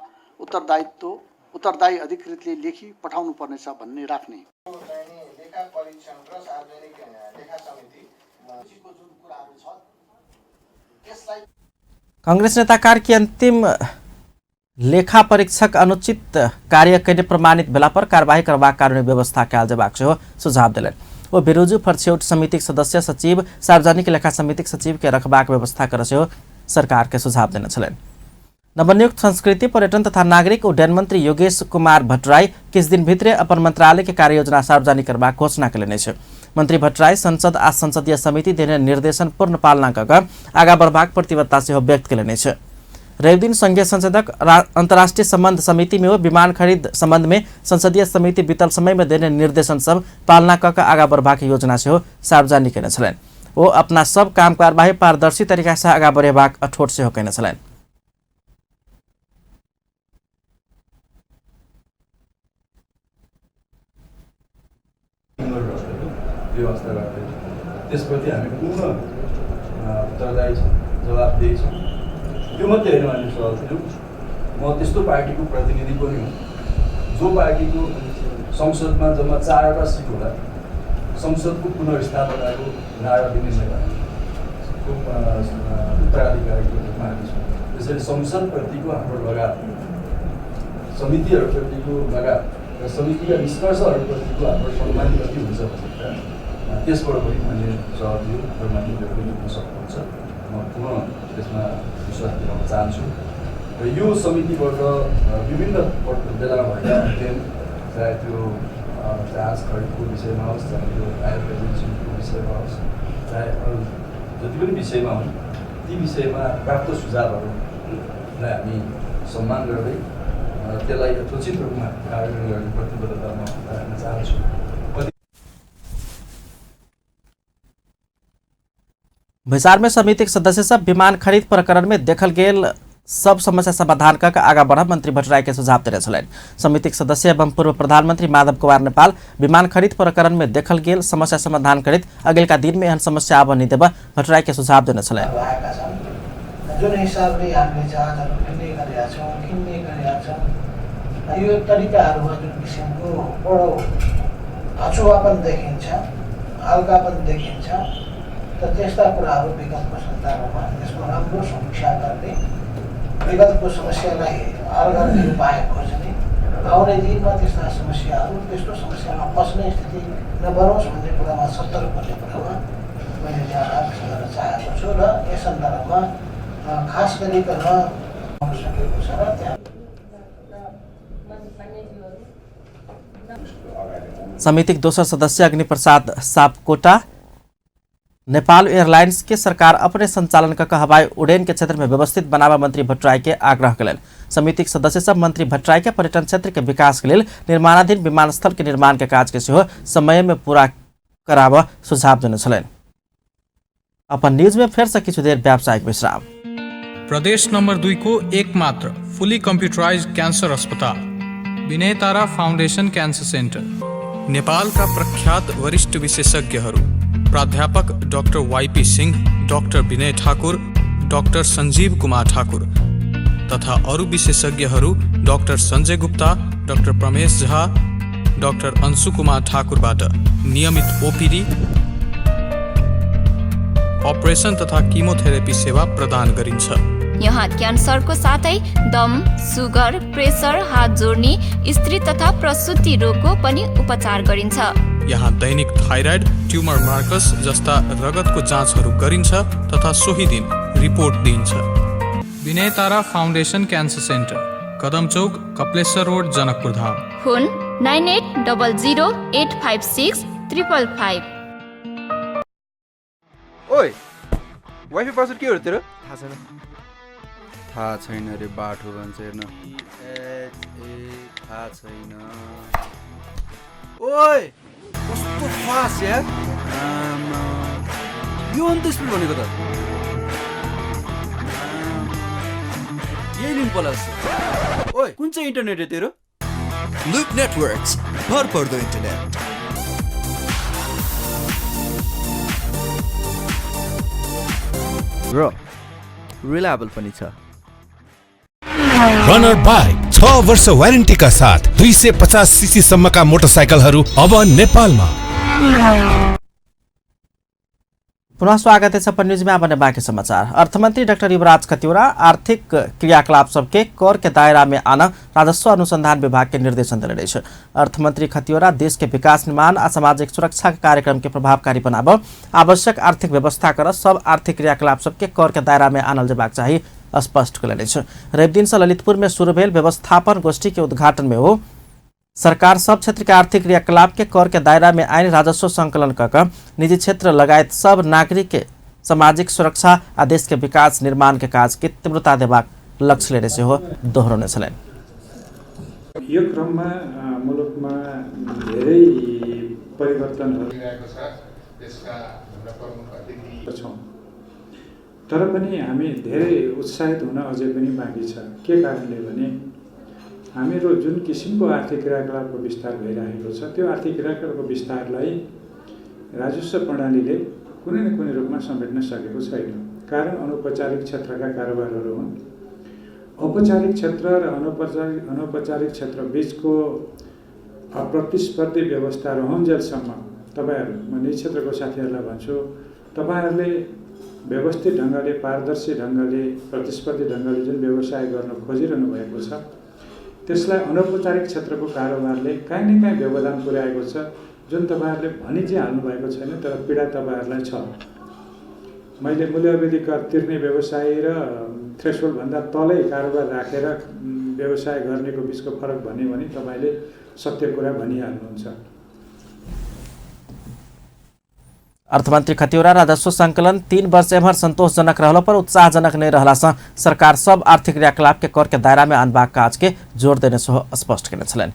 उत्तरदायी अधिकृतले लेखी पठाउनु पर्नेछ भन्ने राख्ने। कांग्रेस नेता कार्की अंतिम लेखा परीक्षक अनुचित कार्य कयने प्रमाणित भेला पर कारबाही करबाक कानूनी व्यवस्था कयल जेबाक सेहो सुझाव देलनि। ओ बेरोजू फरछ्यौट समितिक सदस्य सचिव सार्वजनिक लेखा समितिक सचिव के रखबाक व्यवस्था कर सेहो सरकार के सुझाव देने छलनि। नवनियुक्त संस्कृति पर्यटन तथा नागरिक उड्डयन मंत्री योगेश कुमार भट्टराई किछु दिन भितरे अपन मंत्रालय के कार्ययोजना सार्वजनिक करबाक घोषणा कयलनि अछि। मंत्री भट्टराई संसद आ संसदीय समिति देने निर्देशन पूर्ण पालना कऽ कऽ आगाँ बढ़बाक प्रतिबद्धता सेहो व्यक्त कयलनि अछि। रविदिन संघीय संसदक अंतर्राष्ट्रीय संबंध समिति में विमान खरीद संबंध में संसदीय समिति बीतल समय में देने निर्देशन सब पालना कऽ कऽ आगाँ बढ़बाक योजना सेहो सार्वजनिक कयने छलनि। ओ अपना सब काम कारबाही पारदर्शी तरीका से आगाँ बढ़ेबाक अठोट सेहो कयने छलनि। व्यवस्था गर्दै त्यसप्रति हामी पूर्ण उत्तरदायी छौँ, जवाबदेही छौँ। यो मात्रै होइन मान्य सभापतिज्यू, म त्यस्तो पार्टीको प्रतिनिधि पनि हुँ जो पार्टीको संसदमा जम्मा 4वटा सिट होला, संसदको पुनर्स्थापनाको नारा दिने नेताको उत्तराधिकारीको रूपमा हामी छौँ। त्यसैले संसदप्रतिको हाम्रो लगाव, समितिहरूप्रतिको लगाव र समितिका निष्कर्षहरूप्रतिको हाम्रो सम्मान कति हुन्छ भनेर त्यसबाट पनि मान्य सभापतिज्यू र मान्यहरू पनि बुझ्न सक्नुहुन्छ। म पुनः त्यसमा विश्वास दिलाउन चाहन्छु र यो समितिबाट विभिन्न बेलामा भएका अध्ययन, चाहे त्यो जहाज खरिदको विषयमा होस्, चाहे त्यो आयर एजेन्सीको विषयमा होस्, चाहे अरू जति पनि विषयमा हुन्, ती विषयमा प्राप्त सुझावहरूलाई हामी सम्मान गर्दै त्यसलाई यथोचित रूपमा कार्यान्वयन गर्ने प्रतिबद्धता म राख्न चाहन्छु। बैसार में समितिक सदस्य सब विमान खरीद प्रकरण में देखल गेल सब समस्या समाधान कऽ आगाँ बढ़ब मंत्री भट्टराई के सुझाव देने छलनि। समितिक सदस्य एवं पूर्व प्रधानमंत्री माधव कुमार नेपाल विमान खरीद प्रकरण में देखल गेल समस्या समाधान करैत अगिलका दिन में एहन समस्या आबऽ नहि देबऽ भट्टराई के सुझाव देने छलनि। जुन हिसाबले हामीले जहाजहरू किन्ने गरेका छौँ, किन्ने गरेका छौँ, यो तरिकाहरूमा जुन किसिमको बडो हचुवापन देखिन्छ, हल्कापन देखिन्छ, त त्यस्ता कुराहरू विगतको सन्दर्भमा त्यसको राम्रो समीक्षा गर्ने, विगतको समस्यालाई हल गर्ने उपाय खोज्ने, आउने दिनमा त्यस्ता समस्याहरू त्यस्तो समस्यामा फस्ने स्थिति नबनोस् भन्ने कुरामा सतर्क हुने कुरामा मैले यहाँ गर्न चाहेको छु र यस सन्दर्भमा खास गरिकन सकेको छ र त्यहाँ समितिक दोसर सदस्य अग्निप्रसाद सापकोटा नेपाल एयरलाइंस के सरकार अपने संचालन कऽ हवाई उड़ान के क्षेत्र में व्यवस्थित बनाबऽ मंत्री भट्टराई के आग्रह कयलनि। समितिक सदस्य सब मंत्री भट्टराई के पर्यटन क्षेत्र के विकास के लेल निर्माणाधीन विमानस्थल के निर्माण के काज के सेहो समय में पूरा कराबऽ सुझाव देने छलनि। अपन न्यूज में फेर से किछु देर व्यावसायिक विश्राम। प्रदेश नम्बर 2 को एकमात्र फुली कम्प्युटराइज क्यान्सर अस्पताल विनय तारा फाउन्डेसन क्यान्सर सेन्टर, नेपालका प्रख्यात वरिष्ठ विशेषज्ञहरू प्राध्यापक doctor YP Singh, doctor Vinay Thakur, doctor Sanjeev Kumar Thakur तथा अरू विशेषज्ञहरू doctor Sanjay Gupta, doctor Pramesh Jha, doctor Anshu Kumar ठाकुरबाट नियमित ओपिडी, अपरेसन तथा किमोथेरापी सेवा प्रदान गरिन्छ। यहाँ क्यान्सरको साथै दम, सुगर, प्रेसर, हात जोड्ने, स्त्री तथा प्रसुति रोगको पनि उपचार गरिन्छ। यहाँ दैनिक थाइराइड, ट्युमर मार्कस जस्ता रगतको जाँचहरू गरिन्छ तथा सोही दिन रिपोर्ट दिइन्छ। Binay Tara foundation cancer centre, Kadam Chowk, Kapleshwar road, Janakpur Dham. Phone 9800 856 555। ओइ, वाइफाई पासवर्ड के हो तेरो? थाहा छैन। थाहा छैन रे, बाठो भन्छ हेर्न। ए थाहा छैन। ओइ कस्तो फास्ट यार, आमा यो अन्त स्पिड भनेको त यही लिनु पर्ला जस्तो। ओइ कुन चाहिँ इन्टरनेट हो तेरो? लुप नेटवर्क्स, भरपर्दो इन्टरनेट। र रिलायबल पनि छ। रनर बाइक 6 वर्ष वारेन्टीका साथ 250 सीसी सम्मका मोटरसाइकलहरू अब नेपालमा। पुनः स्वागत है छप्पन न्यूज में। अब बाकी समाचार। अर्थमंत्री डॉक्टर युवराज खतिवड़ा आर्थिक क्रियाकलाप सबके कर के दायरा में आना राजस्व अनुसंधान विभाग के निर्देशन देने रहे। अर्थमंत्री खतिवड़ा देश के विकास निर्माण आ सामाजिक सुरक्षा के कार्यक्रम के प्रभावकारी बनाब आवश्यक आर्थिक व्यवस्था कर सब आर्थिक क्रियाकलाप सबके कर के दायरा में आनल जेबाक चाही स्पष्ट कयलनि अछि। रवि दिन से ललितपुर में शुरू भेल व्यवस्थापन गोष्ठी के उद्घाटन में हो सरकार सब क्षेत्र के आर्थिक क्रियाकलाप के कर के दायरा में आइन राजस्व संकलन कर निजी क्षेत्र लगायत सब नागरिक के सामाजिक सुरक्षा आ देश के विकास निर्माण के काज के तीव्रता देबाक लक्ष्य लेने सेहो दोहरौने छलनि। यो क्रममा मुलुकमा धेरै परिवर्तनहरू गरिरहेको छ, त्यसका हाम्रा प्रमुख अतिथि छौँ, तर पनि हामी धेरै उत्साहित हुन अझै पनि बाँकी छ। के कारणले भने हामीहरू जुन किसिमको आर्थिक क्रियाकलापको विस्तार भइरहेको छ त्यो आर्थिक क्रियाकलापको विस्तारलाई राजस्व प्रणालीले कुनै न कुनै रूपमा समेट्न सकेको छैन। कारण अनौपचारिक क्षेत्रका कारोबारहरू हुन्। औपचारिक क्षेत्र र अनौपचारिक क्षेत्र बिचको अप्रतिस्पर्धी व्यवस्था रहन्जेलसम्म तपाईँहरू, म निजी क्षेत्रको साथीहरूलाई भन्छु, तपाईँहरूले व्यवस्थित ढङ्गले, पारदर्शी ढङ्गले, प्रतिस्पर्धी ढङ्गले जुन व्यवसाय गर्न खोजिरहनु भएको छ त्यसलाई अनौपचारिक क्षेत्रको कारोबारले काहीँ न काहीँ व्यवधान पुर्याएको छ, जुन तपाईँहरूले भनी चाहिँ हाल्नुभएको छैन तर पीडा तपाईँहरूलाई छ। मैले मूल्य अवधि कर तिर्ने व्यवसायी र थ्रेसोल्डभन्दा तलै कारोबार राखेर व्यवसाय गर्नेको बिचको फरक भन्यो भने तपाईँले सत्य कुरा भनिहाल्नुहुन्छ। अर्थमंत्री खतिवड़ा राजस्व संकलन 3 वर्ष एम्हर संतोषजनक रहलो पर उत्साहजनक नहीं रहला सँ सरकार सब आर्थिक क्रियाकलाप के कर के दायरा में अनबाक काज के जोर देने सेहो स्पष्ट केने छलनि।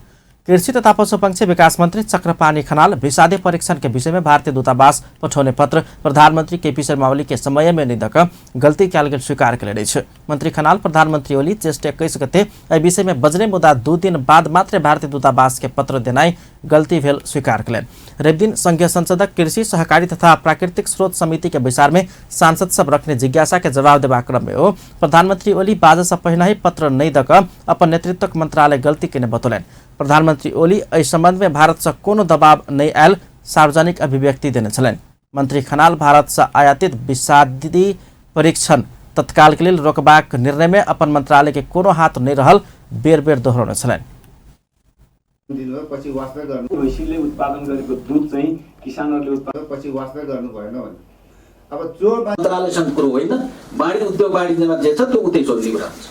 कृषि तथा पशुपक्षी विकास मंत्री चक्रपाणी खनाल विषादी परीक्षण के विषय में भारतीय दूतावास पठौने पत्र प्रधानमंत्री केपी शर्मा ओली के समय में नहीं दक गलती कयल गेल स्वीकार केलनि अछि। मंत्री खनाल प्रधानमंत्री ओली ज्येष्ठ 21 गते एहि विषय में बजने मुदा 2 दिन बाद मात्र भारतीय दूतावास के पत्र देनाइ गलती भेल स्वीकार केलनि। रविदिन संघीय संसदक कृषि सहकारी तथा प्राकृतिक स्रोत समिति के बैसार में सांसद सब रखने जिज्ञासा के जवाब देबाक क्रम में हो प्रधानमंत्री ओली बाजऽ सँ पहिने ही पत्र नहीं दक अपन नेतृत्वक मंत्रालय गलती केने बतौलनि। प्रधानमंत्री ओली एहि संबंध में भारत से कोनो दबाव नहीं आयल सार्वजनिक अभिव्यक्ति देने छलनि। मंत्री खनाल भारत से आयातित विषादी परीक्षण तत्काल के लेल रोकबाक निर्णय में अपन मंत्रालय के कोनो हाथ नहीं रहल बेर बेर दोहरौने छलनि। पछि वास्ता गर्नु भैँसीले उत्पादन गरेको दुध चाहिँ किसानहरूले उत्पादन पछि वास्ता गर्नु भएन भने अब जो मन्त्रालयसँग कुरो होइन, वाणिज्य उद्योग वाणिज्यमा जे छ त्यो उतै सोध्ने कुरा हुन्छ।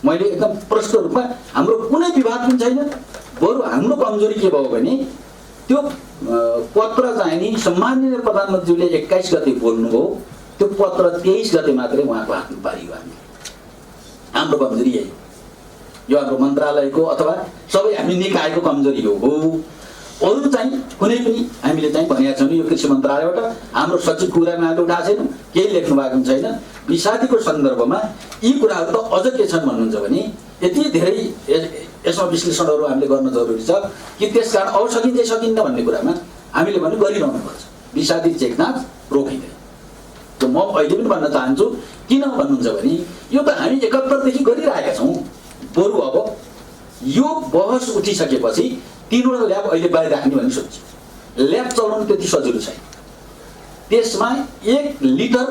मैले एकदम प्रष्ट रूपमा हाम्रो कुनै विवाद पनि छैन, बरु हाम्रो कमजोरी के भयो भने त्यो पत्र चाहिँ नि सम्माननीय प्रधानमन्त्रीले 21 गते बोल्नुभयो, त्यो पत्र 23 गते मात्रै उहाँको हातमा पारियो। हामी हाम्रो कमजोरी यही, यो हाम्रो मन्त्रालयको अथवा सबै हामी निकायको कमजोरी हो। अरू चाहिँ कुनै पनि हामीले चाहिँ भनेका छैनौँ। यो कृषि मन्त्रालयबाट हाम्रो सचिव कुरा उहाँले उठाएको छैन, केही लेख्नु भएको पनि छैन। विषादीको सन्दर्भमा यी कुराहरू त अझ के छन् भन्नुहुन्छ भने यति धेरै यसमा विश्लेषणहरू हामीले गर्न जरुरी छ कि त्यसकारण अब सकिन्छ सकिन्न भन्ने कुरामा हामीले भने गरिरहनुपर्छ। विषादी चेकनाच रोकिँदैन। त्यो म अहिले पनि भन्न चाहन्छु, किन भन्नुहुन्छ भने यो त हामी 71 देखि गरिरहेका छौँ। बरु अब यो बहस उठिसकेपछि 3 वटा ल्याब अहिले बाहिर राख्ने भन्ने सोच्छु। ल्याब चलाउनु त्यति सजिलो छैन, त्यसमा 1 लिटर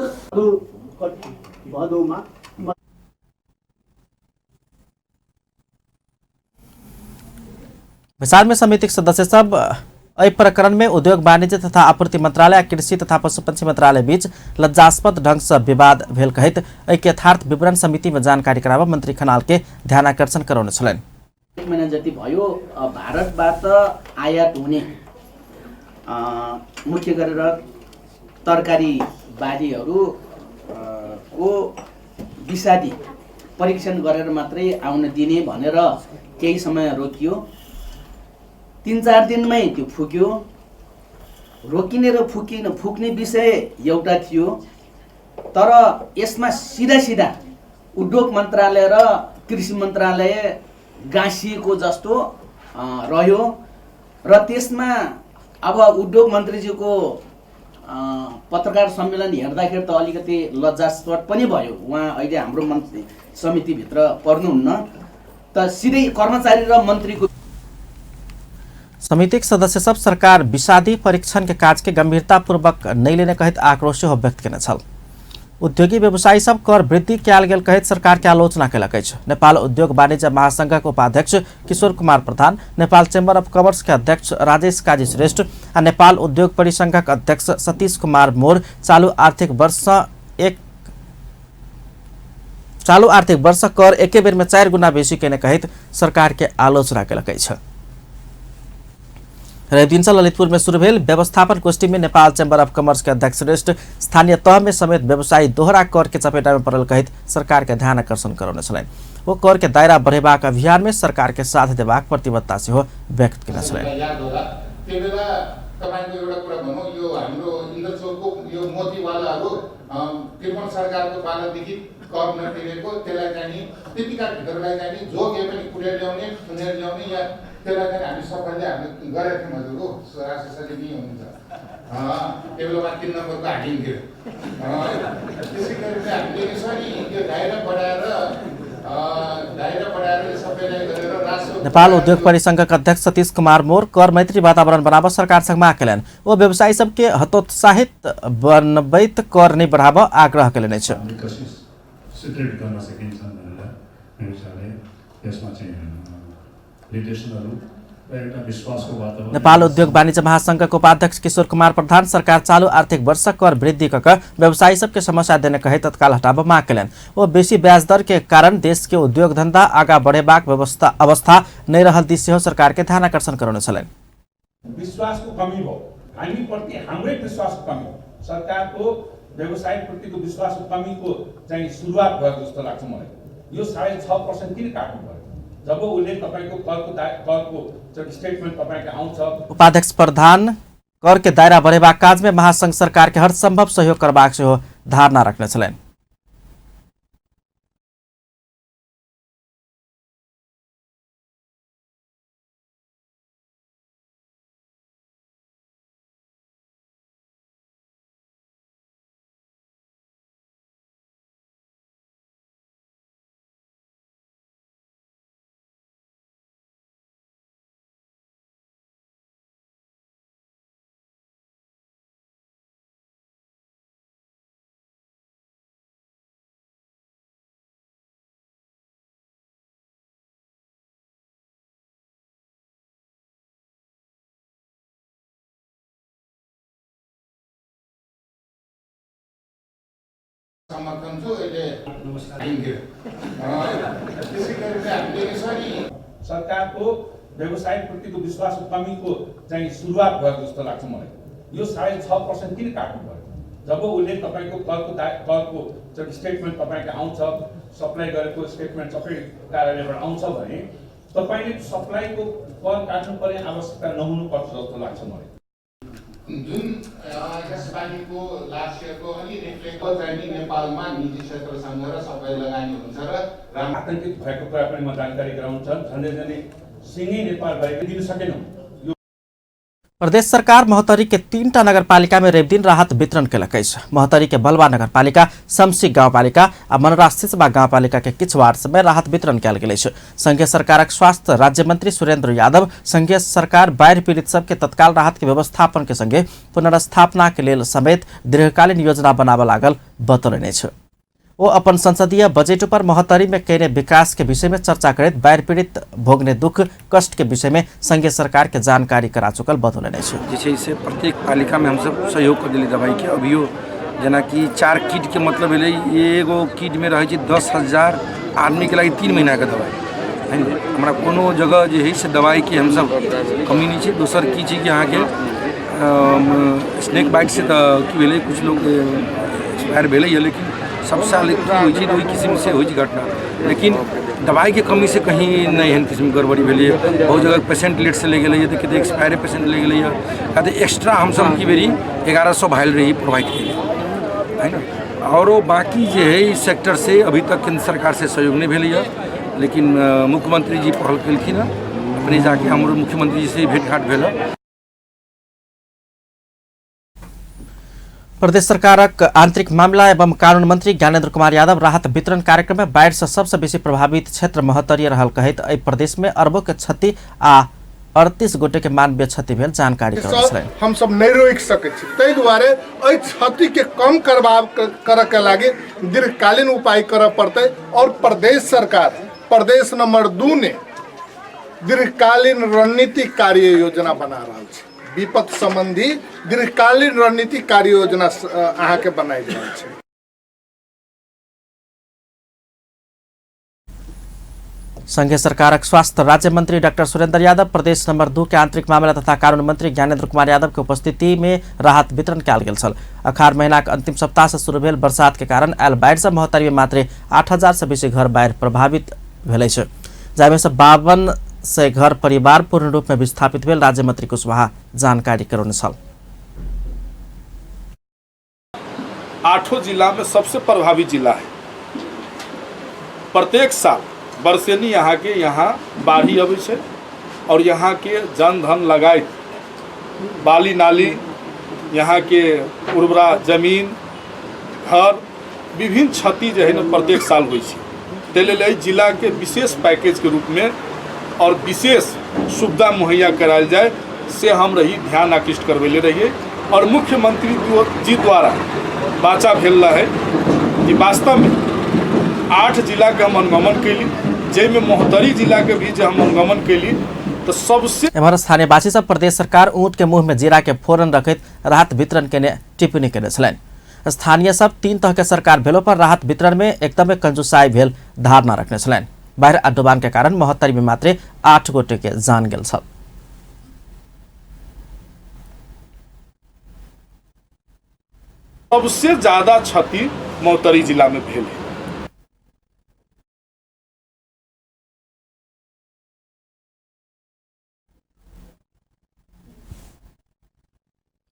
भदौमा। विचार में समितिक सदस्य सब एहि प्रकरण में उद्योग वाणिज्य तथा आपूर्ति मंत्रालय आ कृषि तथा पशुपक्षी मंत्रालय बीच लज्जास्पद ढंग से विवाद भेल कहैत एहि के यथार्थ विवरण समिति में जानकारी कराबऽ मंत्री खनाल के ध्यानाकर्षण करौने छलनि। 1 महिना जति भयो भारतबाट आयात हुने मुख्य गरेर तरकारी बालीहरू को विषादी परीक्षण गरेर मात्रै आउन दिने भनेर केही समय रोकियो। 3-4 दिनमै त्यो फुक्यो। रोकिने र फुक्ने विषय एउटा थियो, तर यसमा सिधा सिधा उद्योग मन्त्रालय र कृषि मन्त्रालय गाँसिएको जस्तो रह्यो र त्यसमा अब उद्योग मन्त्रीज्यूको पत्रकार सम्मेलन हेर्दाखेरि त अलिकति लज्जास्पद पनि भयो। उहाँ अहिले हाम्रो मन्त्री समितिभित्र पर्नुहुन्न, त सिधै कर्मचारी र मन्त्रीको। समितिक सदस्य सब सरकार विषादी परीक्षण के काज के गंभीरतापूर्वक नहीं लेने कहैत आक्रोश सेहो व्यक्त केने छल। उद्योगी व्यवसायी सब कर वृद्धि कयल गेल कहैत सरकार के आलोचना केलक अछि। नेपाल उद्योग वाणिज्य महासंघक उपाध्यक्ष Kishore Kumar Pradhan, Nepal chamber of commerce के अध्यक्ष राजेश काजी श्रेष्ठ आ नेपाल उद्योग परिसंघक अध्यक्ष सतीश कुमार मोर चालू आर्थिक वर्ष कर एके बेर में 4 गुना बेसी केने कहैत सरकार के आलोचना केलक अछि। रवि दिन ललितपुर में शुरू भेल व्यवस्थापन गोष्ठी में नेपाल चैम्बर अफ कॉमर्स के अध्यक्ष श्रेष्ठ स्थानीय तह में समेत व्यवसायी दोहरा कर के चपेटा में पड़ल कहैत सरकार के ध्यान आकर्षण करौने छलनि। ओ कर के दायरा बढ़ेबाक अभियान में सरकार के साथ देबाक प्रतिबद्धता सेहो व्यक्त केने छलनि। त्यसलाई चाहिँ हामी सबैले हामीले गरेका थियौँ। हजुर हो, राष्ट्र सरले नै हुनुहुन्छ। त्यो बेलामा 3 नम्बरको हाकिम थियो। त्यसै गरी चाहिँ हामीले यसरी त्यो दायरा बढाएर सबैलाई गरेर राष्ट्र। नेपाल उद्योग परिसंघक अध्यक्ष सतीश कुमार मोर कर मैत्री वातावरण बनाबऽ सरकारसँग माग केलनि। ओ व्यवसायी सबके हतोत्साहित बनबैत कर नहि बढ़ाबऽ आग्रह केलनि अछि। सुदृढ गर्न सकिन्छ भनेर मेरो हिसाबले यसमा चाहिँ नेपाल उद्योग वाणिज्य महासंघको उपाध्यक्ष किशोर कुमार प्रधान सरकार चालू आर्थिक वर्ष कर वृद्धि कऽ व्यवसायी सबके समस्या देने कहे तत्काल हटाबऽ माग केलनि। ओ बेसी ब्याज दर के कारण देश के उद्योग धंधा आगा बढ़ेबाक अवस्था नहि रहल दिस सेहो सरकार के ध्यान आकर्षण करौने छलनि। विश्वासको कमी भयो, हामीप्रति हाम्रै विश्वासको कमी हो। सरकारको व्यवसायप्रतिको विश्वासको कमीको चाहिँ सुरुवात भएको जस्तो लाग्छ मलाई। यो 6.5% किन काट्नु पर्यो जब उसले तपाईको करको स्टेटमेन्ट तपाईको आउँछ। उपाध्यक्ष प्रधान कर के दायरा बढ़ेबाक काज में महासंघ सरकार के हर संभव सहयोग करबाक सेहो धारणा रखने छलनि। समर्थन छु अहिले। त्यसै गरी चाहिँ हामीले यसरी सरकारको व्यवसायप्रतिको विश्वासको कमीको चाहिँ सुरुवात भएको जस्तो लाग्छ मलाई। यो 6.5% किन काट्नु पर्यो जब उसले तपाईँको करको स्टेटमेन्ट तपाईँको आउँछ, सप्लाई गरेको स्टेटमेन्ट सबै कार्यालयबाट आउँछ भने तपाईँले सप्लाईको कर काट्नु पर्ने आवश्यकता नहुनुपर्छ जस्तो लाग्छ मलाई। जुन यसपालिको लास्ट इयरको अलि रिफ्लेक्ट चाहिँ नि नेपालमा निजी क्षेत्रसँग र सबै लगानी हुन्छ र आतङ्कित भएको कुरा पनि म जानकारी गराउन चाहन्छु। झन्डै झन्डै सिँगै नेपाल भएको दिन सकेनौँ। प्रदेश सरकार महोत्तरी के 3टा नगरपालिका में रविदिन राहत वितरण केलक अछि। महोत्तरी के बलवा नगरपालिका, शमसी गाउँपालिका आ मनरा सिसवा गाउँपालिका के किछु वार्ड में राहत वितरण कयल गेल अछि। संघीय सरकारक स्वास्थ्य राज्य मंत्री सुरेंद्र यादव संघीय सरकार बाढ़ि पीड़ित सबके तत्काल राहत के व्यवस्थापन के संगे पुनर्स्थापना के लेल समेत दीर्घकालीन योजना बनाबऽ लागल बतौलनि अछि। ओ अपन संसदीय बजट पर महोत्तरी में कयने विकास के विषय में चर्चा करैत बाढ़ि पीड़ित भोगने दुख कष्ट के विषय में संघीय सरकार के जानकारी करा चुकल बतौलनि अछि। जे छै से प्रत्येक पालिका में हमसब सहयोग कऽ देली दवाई के। अभियो जेनाकि 4 किट के मतलब भेलै, एगो किट में रहै छै 10,000 आदमी के लागि 3 महीना के दवाई है ने। हमरा कोनो जगह जे है से दवाई के हमसब कमी नहि छै। दोसर की छै कि अहाँके स्नेक बाइट से तऽ की भेलै, कुछ लोग एक्सपायर भेलै, लेकिन सब साल की होइ छै ओहि किस्मसँ होइ छै घटना, लेकिन दवाइके कमी से कहीं नहि एहन किस्मके गड़बड़ी भेलैए। बहुत जगह पेशेंट लेटसँ ले गेलैए तऽ कते एक्सपायरे पेशेंट ले गेलैए। कहते एक्स्ट्रा हमसब की बेरी 1100 भाइल रही प्रोवाइड केलिए है ने। आओरो बाकी जे है इस सेक्टर से अभी तक केंद्र सरकार से सहयोग नहीं भेलैए, लेकिन मुख्यमंत्री जी पहल केलखिन हँ, अपने जाके हमरो मुख्यमंत्री जी से भेंट घाट भेल। प्रदेश सरकारक आंतरिक मामला एवं कानून मंत्री ज्ञानेन्द्र कुमार यादव राहत वितरण कार्यक्रम में बाढ़ि से सबसे बेसी प्रभावित क्षेत्र महोत्तरी रहल कहैत एहि प्रदेश में अरबों के क्षति आ 38 गोटे के मानवीय क्षति भेल जानकारी करौने। हम सब नहीं रोकि सकै छी, ताहि दुआरे एहि क्षति के कम करऽ के लागि दीर्घकालीन उपाय करऽ पड़तै। और प्रदेश सरकार प्रदेश नंबर 2 ने दीर्घकालीन रणनीतिक कार्य योजना बना रहल छै। विपद संबंधी दीर्घकालीन रणनीतिक कार्य योजना अहाँके बनाइ रहल छै। संघीय सरकारक स्वास्थ्य राज्य मंत्री डॉक्टर सुरेंद्र यादव प्रदेश नंबर 2 के आंतरिक मामला तथा कानून मंत्री ज्ञानेन्द्र कुमार यादव के उपस्थिति में राहत वितरण कयल गेल छल। अखार महीना के अंतिम सप्ताह से शुरू भेल बरसात के कारण आयल बाढ़ि से महोत्तरी में मात्र 8,000 से बेसी घर बाढ़ि प्रभावित भेल अछि, जाहिमे से 5200 घर परिवार पूर्ण रूप में विस्थापित भेल राज्य मंत्री कुशवाहा जानकारी करौने छल। 8 जिला में सबसे प्रभावित जिला है। प्रत्येक साल बरसेनी यहाँ के यहाँ बाढ़ी अबै छै और यहाँ के जन धन लगाइत बाली नाली, यहाँ के उर्वरा जमीन, घर विभिन्न क्षति जे है ने प्रत्येक साल होइ छै। ताहि लेल एहि जिला के विशेष पैकेज के रूप में और विशेष सुविधा मुहैया करायल जाए से हम रही ध्यान आकृष्ट करबैले रहिए। और मुख्यमंत्री जी द्वारा वाचा भेल रहे कि वास्तव में 8 जिला के हम अनुगमन कैली, जाहिमे महोत्तरी जिला के भी जे हम अनुगमन कैली तो सबसे एम्हर स्थानीयवासी सब प्रदेश सरकार ऊँट के मुँह में जीरा के फोरन रखैत राहत वितरण केने टिप्पणी केने छलनि। स्थानीय सब 3 तह के सरकार भेलो पर राहत वितरण में एकदमै कंजूसाई भेल धारणा रखने छलनि। बाढ़ि आ डुबान के कारण महोत्तरी में मात्रे 8 गोटे के जान गेल छल। सबसे ज्यादा क्षति महोत्तरी जिला में भेल है।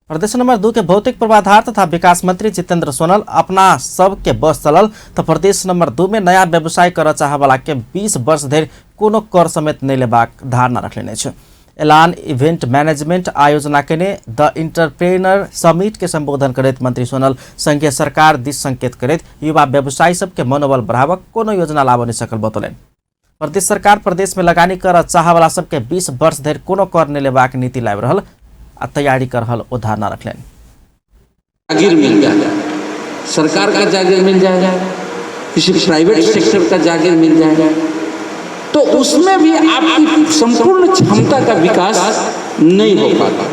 प्रदेश नंबर 2 के भौतिक पूर्वाधार तथा विकास मंत्री जितेंद्र सोनल अपना सब के बस चलल तो प्रदेश नंबर 2 में नया व्यवसाय करऽ चाहवाला के 20 वर्ष धरि कोनो कर समेत नहि लेबाक धारणा रखलेने अछि। एलान इवेंट मैनेजमेंट आयोजना केने द इंटरप्रेनर समिट के संबोधन करैत मंत्री सोनल संघीय सरकार दिस संकेत करैत युवा व्यवसायी सबके मनोबल बढ़ाबक कोनो योजना लाबऽ नहि सकल बतौलनि। प्रदेश सरकार प्रदेश में लगानी करऽ चाहवाला सबके 20 वर्ष धरि कोनो कर नहि लेबाक नीति लाबि रहल आ तैयारी कर रहल ओ धारणा रखलनि। जागीर मिल जाए, सरकार का जागीर मिल जाए, किसी प्राइवेट सेक्टर का जागीर मिल जाए, तो उसमें भी आपकी संपूर्ण क्षमता का विकास नहीं हो पाता।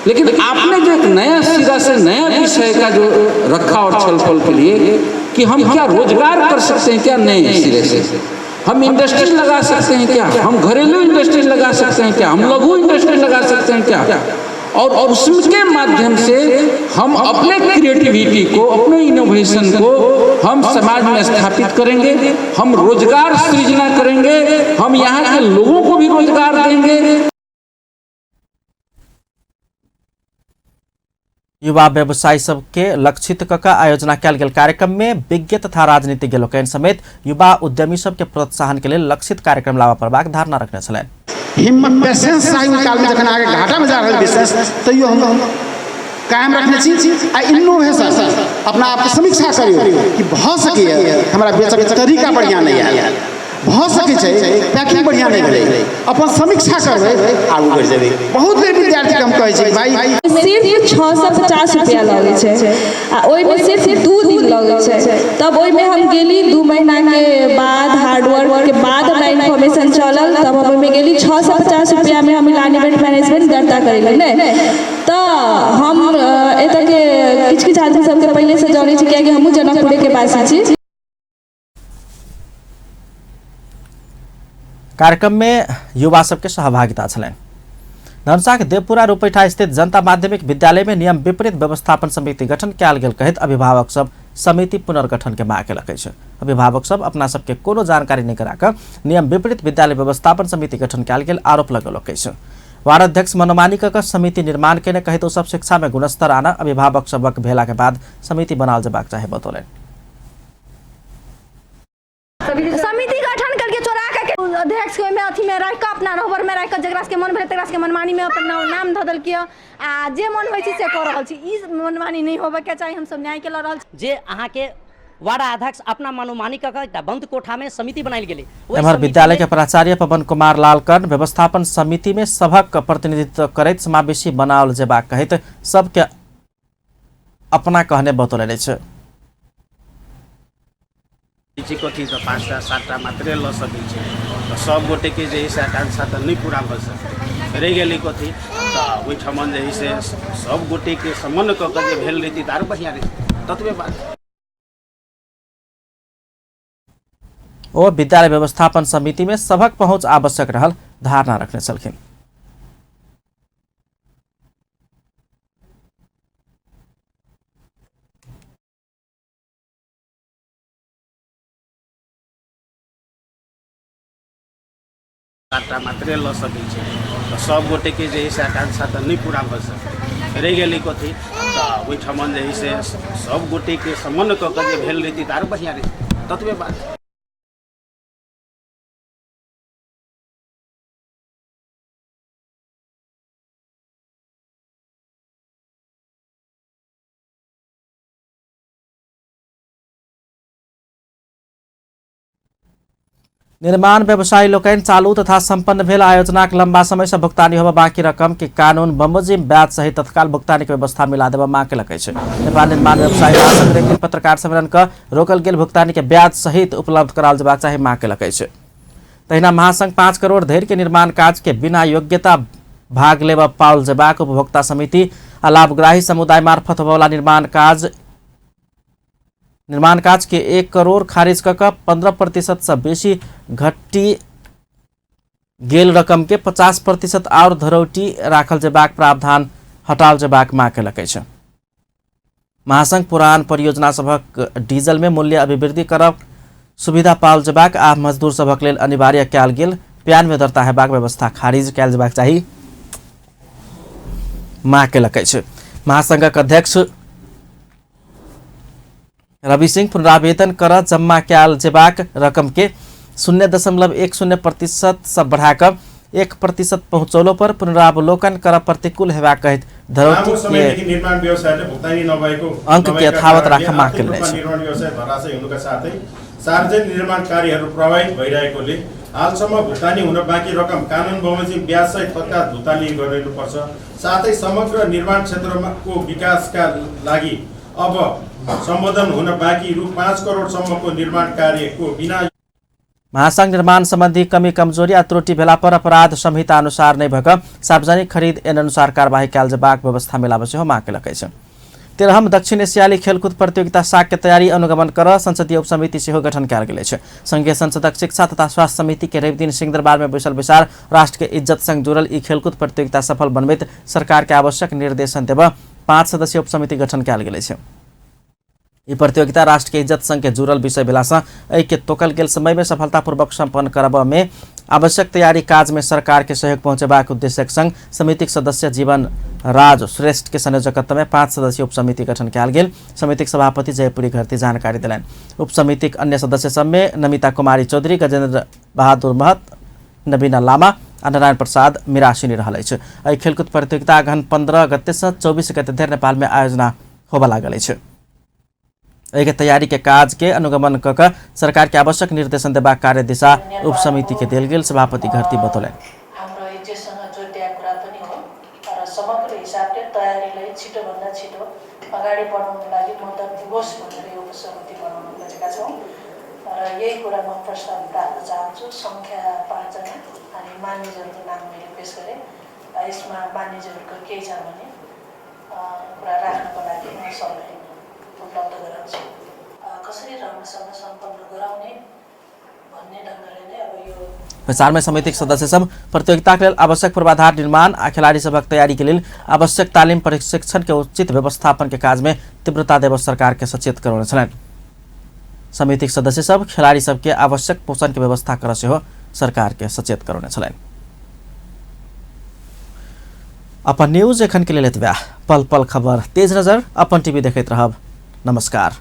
लेकिन आपने जो एक नया सिरा से नया विषय का जो रखा और छलफल के लिए कि हम क्या रोजगार कर सकते हैं, क्या नए सिरे से हम इंडस्ट्री लगा सकते हैं, क्या हम घरेलू इंडस्ट्री लगा सकते हैं, क्या हम लघु इंडस्ट्री लगा सकते हैं, क्या, और उसके माध्यम से हम अपने क्रिएटिविटी को, अपने इनोवेशन को हम समाज में स्थापित करेंगे, हम रोजगार सृजना करेंगे, हम यहाँ के लोगों को भी रोजगार देंगे। युवा व्यवसायी सबके लक्षित क आयोजना कयल गेल कार्यक्रम में विज्ञ तथा राजनीतिज्ञ लोकनि समेत युवा उद्यमी सबके प्रोत्साहन के लेल लक्षित कार्यक्रम लाबऽ पड़बाक धारणा रखने छलनि। हिम्मत पेशेंस चाही ओहि कालमे जखन अहाँके घाटामे जा रहल बिजनेस, तैयो हम कायम रखने छी। आ इनोवेशन अपना आपके समीक्षा करियौ कि भऽ सकैए हमरा बेचऽके तरीका बढ़िआँ नहि आयल, भऽ सकै छै पैकिंग बढ़िआँ नहि भेलै, अपन समीक्षा करबै आगू बढ़ि जेबै। बहुत बेर विद्यार्थीके हम कहै छी भाई सिर्फ 650 रुपया लगै छै आ ओहिमे सिर्फ 2 दिन लगै छै। तब ओहिमे हम गेली 2 महीनाके बाद, हार्डवर्क के बाद हमरा इन्फॉर्मेशन चलल, तब हम ओहिमे गेली 650 रुपयामे हम इलान इवेंट मैनेजमेंट दर्ता करेली ने। तऽ हम एतऽके किछु किछु आदमी सबके पहिलेसँ जनै छी, कियाकि हमहूँ जनकपुरेके वासी छी। कार्यक्रम में युवा सबके सहभागिता छलनि। धनुषा के देवपुरा रूपैठा स्थित जनता माध्यमिक विद्यालय में नियम विपरीत व्यवस्थापन समिति गठन कयल गेल कहैत अभिभावक सब समिति पुनर्गठन के मांग केलक अछि। अभिभावक सब अपना सबके कोनो जानकारी नहि करा कऽ नियम विपरीत विद्यालय व्यवस्थापन समिति गठन कयल गेल आरोप लगौलक अछि। वार्ड अध्यक्ष मनोमानी कऽ कऽ समिति निर्माण केने कहैत ओ सब शिक्षा में गुणस्तर आना अभिभावक सबक भेला के बाद समिति बनाओल जेबाक चाही बतौलनि। समिति गठन करके चोरा के अध्यक्ष के ओहिमे अथी में राखि कऽ अपना रहबर में राखि कऽ जकरा सबके मन भेलै तकरा सबके मनमानी में अपन नाम धऽ देलकै आ जे मन होइ छै से कऽ रहल छी। ई मनमानी नहि होबऽके चाही, हमसब न्याय के लऽ रहल छी। जे अहाँके वार्ड अध्यक्ष अपना मनोमानी कऽ कऽ एकटा बंद कोठा में समिति बनायल गेलै। एम्हर विद्यालय के प्राचार्य पवन कुमार लाल कर्ण व्यवस्थापन समिति में सभक प्रतिनिधित्व करैत समावेशी बनाओल जेबाक कहैत सबके अपना कहने बतौलनि अछि। कथी तऽ 5टा 7टा मात्रे लऽ सकै छै, तऽ सब गोटेके जे है से आकांक्षा तऽ नहि पूरा भऽ सकै। रहि गेलै कथी तऽ ओहिठमन जे है से सब गोटेके समन्वय कऽ कऽ जे भेल रहितै तऽ आरो बढ़िआँ रहितै, ततबे बात। ओ विद्यालय व्यवस्थापन समिति में सभक पहुंच आवश्यक रहल धारणा रखने छलखिन। 7टा मात्रे लऽ सकै छै, तऽ सब गोटेके जे है से आकांक्षा तऽ नहि पूरा भऽ सकै। रहि गेलै कथी तऽ ओहिठमन जे है से सब गोटेके समन्वय कऽ कऽ जे भेल रहितै तऽ आरो बढ़िआँ रहितै, ततबे बात। निर्माण व्यवसायी लोकनि चालू तथा संपन्न भेल आयोजनाक लंबा समय से भुगतानी होबय बाकी रकम के कानून बमोजिम ब्याज सहित तत्काल भुगतानी के व्यवस्था मिला देबय मांग केलक अछि। नेपाल निर्माण व्यवसायी महासंघ रविदिन पत्रकार सम्मेलन क रोकल गेल भुगतानी के ब्याज सहित उपलब्ध कराओल जेबाक चाही मांग केलक अछि। तहिना महासंघ 5 करोड़ धरि के निर्माण काज के बिना योग्यता भाग लेबय पाओल जेबाक उपभोक्ता समिति आ लाभग्राही समुदाय मार्फत होबयवला निर्माण काज के 1 करोड़ खारिज कऽ कऽ 15% से बेसी घटी गेल रकम के 50% आओर धरौटी राखल जेबाक प्रावधान हटाओल जेबाक मांग केलक अछि। महासंघ पुरान परियोजना सभक डीजल में मूल्य अभिवृद्धि करब सुविधा पाओल जेबाक आ मजदूर सभक लेल अनिवार्य कयल गेल प्यान में दर्ता हेबाक व्यवस्था खारिज कयल जेबाक चाही मांग केलक अछि। महासंघक अध्यक्ष रवि सिंह पुनरावेदन कर जम्मा कयल जेबाक रकम के 0.10% से बढ़ाकऽ 1% पहुँचौलो पर पुनरावलोकन कर प्रतिकूल हेबाक कहैत लामो समयदेखि निर्माण व्यवसायले भुक्तानी नभएको अंक के नभएका यथावत कारणले राख्न माग आर्थिक केलनि रूपमा अछि। निर्माण व्यवसाय धराशयी हुनुका साथै सार्वजनिक निर्माण कार्यहरू प्रभावित भइरहेकोले हालसम्म भुक्तानी हुन बाँकी रकम कानुन बमोजिम ब्याजसहित तत्काल भुक्तानी गरिनुपर्छ। साथै समग्र निर्माण क्षेत्रको विकासका लागि अब सम्बोधन हुन बाँकी रु 5 करोडसम्मको निर्माण कार्यको बिना महासंघ निर्माण सम्बन्धी कमी कमजोरी आ त्रुटि भेला पर अपराध संहिता अनुसार नहि भऽ कऽ सार्वजनिक खरीद ऐन अनुसार कार्यवाही कयल जेबाक व्यवस्था मिलाबय सेहो मांग केलक अछि। 13म दक्षिण एशियाली खेलकूद प्रतियोगिता साग के तैयारी अनुगमन कर संसदीय उपसमिति सेहो गठन कयल गेल अछि। संघीय संसदक शिक्षा तथा स्वास्थ्य समिति के रविदिन सिंहदरबार में बैसल बैसार राष्ट्र के इज्जत संग जुड़ल ई खेलकूद प्रतियोगिता सफल बनबैत सरकार के आवश्यक निर्देशन देबय 5 सदस्यीय उपसमिति गठन कयल गेल अछि। ई प्रतियोगिता राष्ट्र के इज्जत संग के जुड़ल विषय भेलासँ एहि के तोकल गेल समय में सफलतापूर्वक संपन्न करब में आवश्यक तैयारी काज में सरकार के सहयोग पहुंचेबाक उद्देश्यक संग समितिक सदस्य जीवन राज श्रेष्ठ के संयोजकत्व में 5 सदस्यीय उपसमिति गठन कयल गेल। समितिक सभापति जयपुरी घरती जानकारी देलनि। उपसमितिक अन्य सदस्य सब में नमिता कुमारी चौधरी, गजेंद्र बहादुर महत, नबीना लामा आ नारायण प्रसाद मिरासिनी रहल अछि। एहि खेलकूद प्रतियोगिता अगहन 15 गते से 24 गते धरि नेपाल में आयोजना होबय लागल अछि। एहि तैयारी के काज के अनुगमन क के सरकार के आवश्यक निर्देशन देबाक कार्य दिशा उपसमिति के देल गेल सभापति घरती बतौलनि। हाम्रो हिज्जेसँग जोडिएको कुरा पनि हो र समग्र हिसाबले तयारीलाई छिटोभन्दा छिटो अगाडि बढाउनको लागि मद्दत दिवस भनेर यो उपसमिति बनाउन खोजेका छौँ र यही कुरा म प्रस्ताव राख्न चाहन्छु। सङ्ख्या 5 जना अनि मान्यजनको नाम मैले पेस गरेँ। यसमा मान्यजहरूको केही छ भने कुरा राख्नको लागि म समय उपलब्ध गराउँछु। कसरी राम्रोसँग सम्पन्न गराउने भन्ने ढङ्गले नै अब यो बैसार में समितिक सदस्य सब प्रतियोगिता के लेल आवश्यक पूर्वाधार निर्माण आ खिलाड़ी सबक तैयारी के लेल आवश्यक तालीम प्रशिक्षण के उचित व्यवस्थापन के काज में तीव्रता देव सरकार के सचेत करौने छलनि। समितिक सदस्य सब खिलाड़ी सबके आवश्यक पोषण के व्यवस्था कर सेहो सरकार के सचेत करौने छलनि। अपन न्यूज एखन के लेल एतबे। पल पल खबर तेज नजर अपन टीवी देखैत रहब। नमस्कार।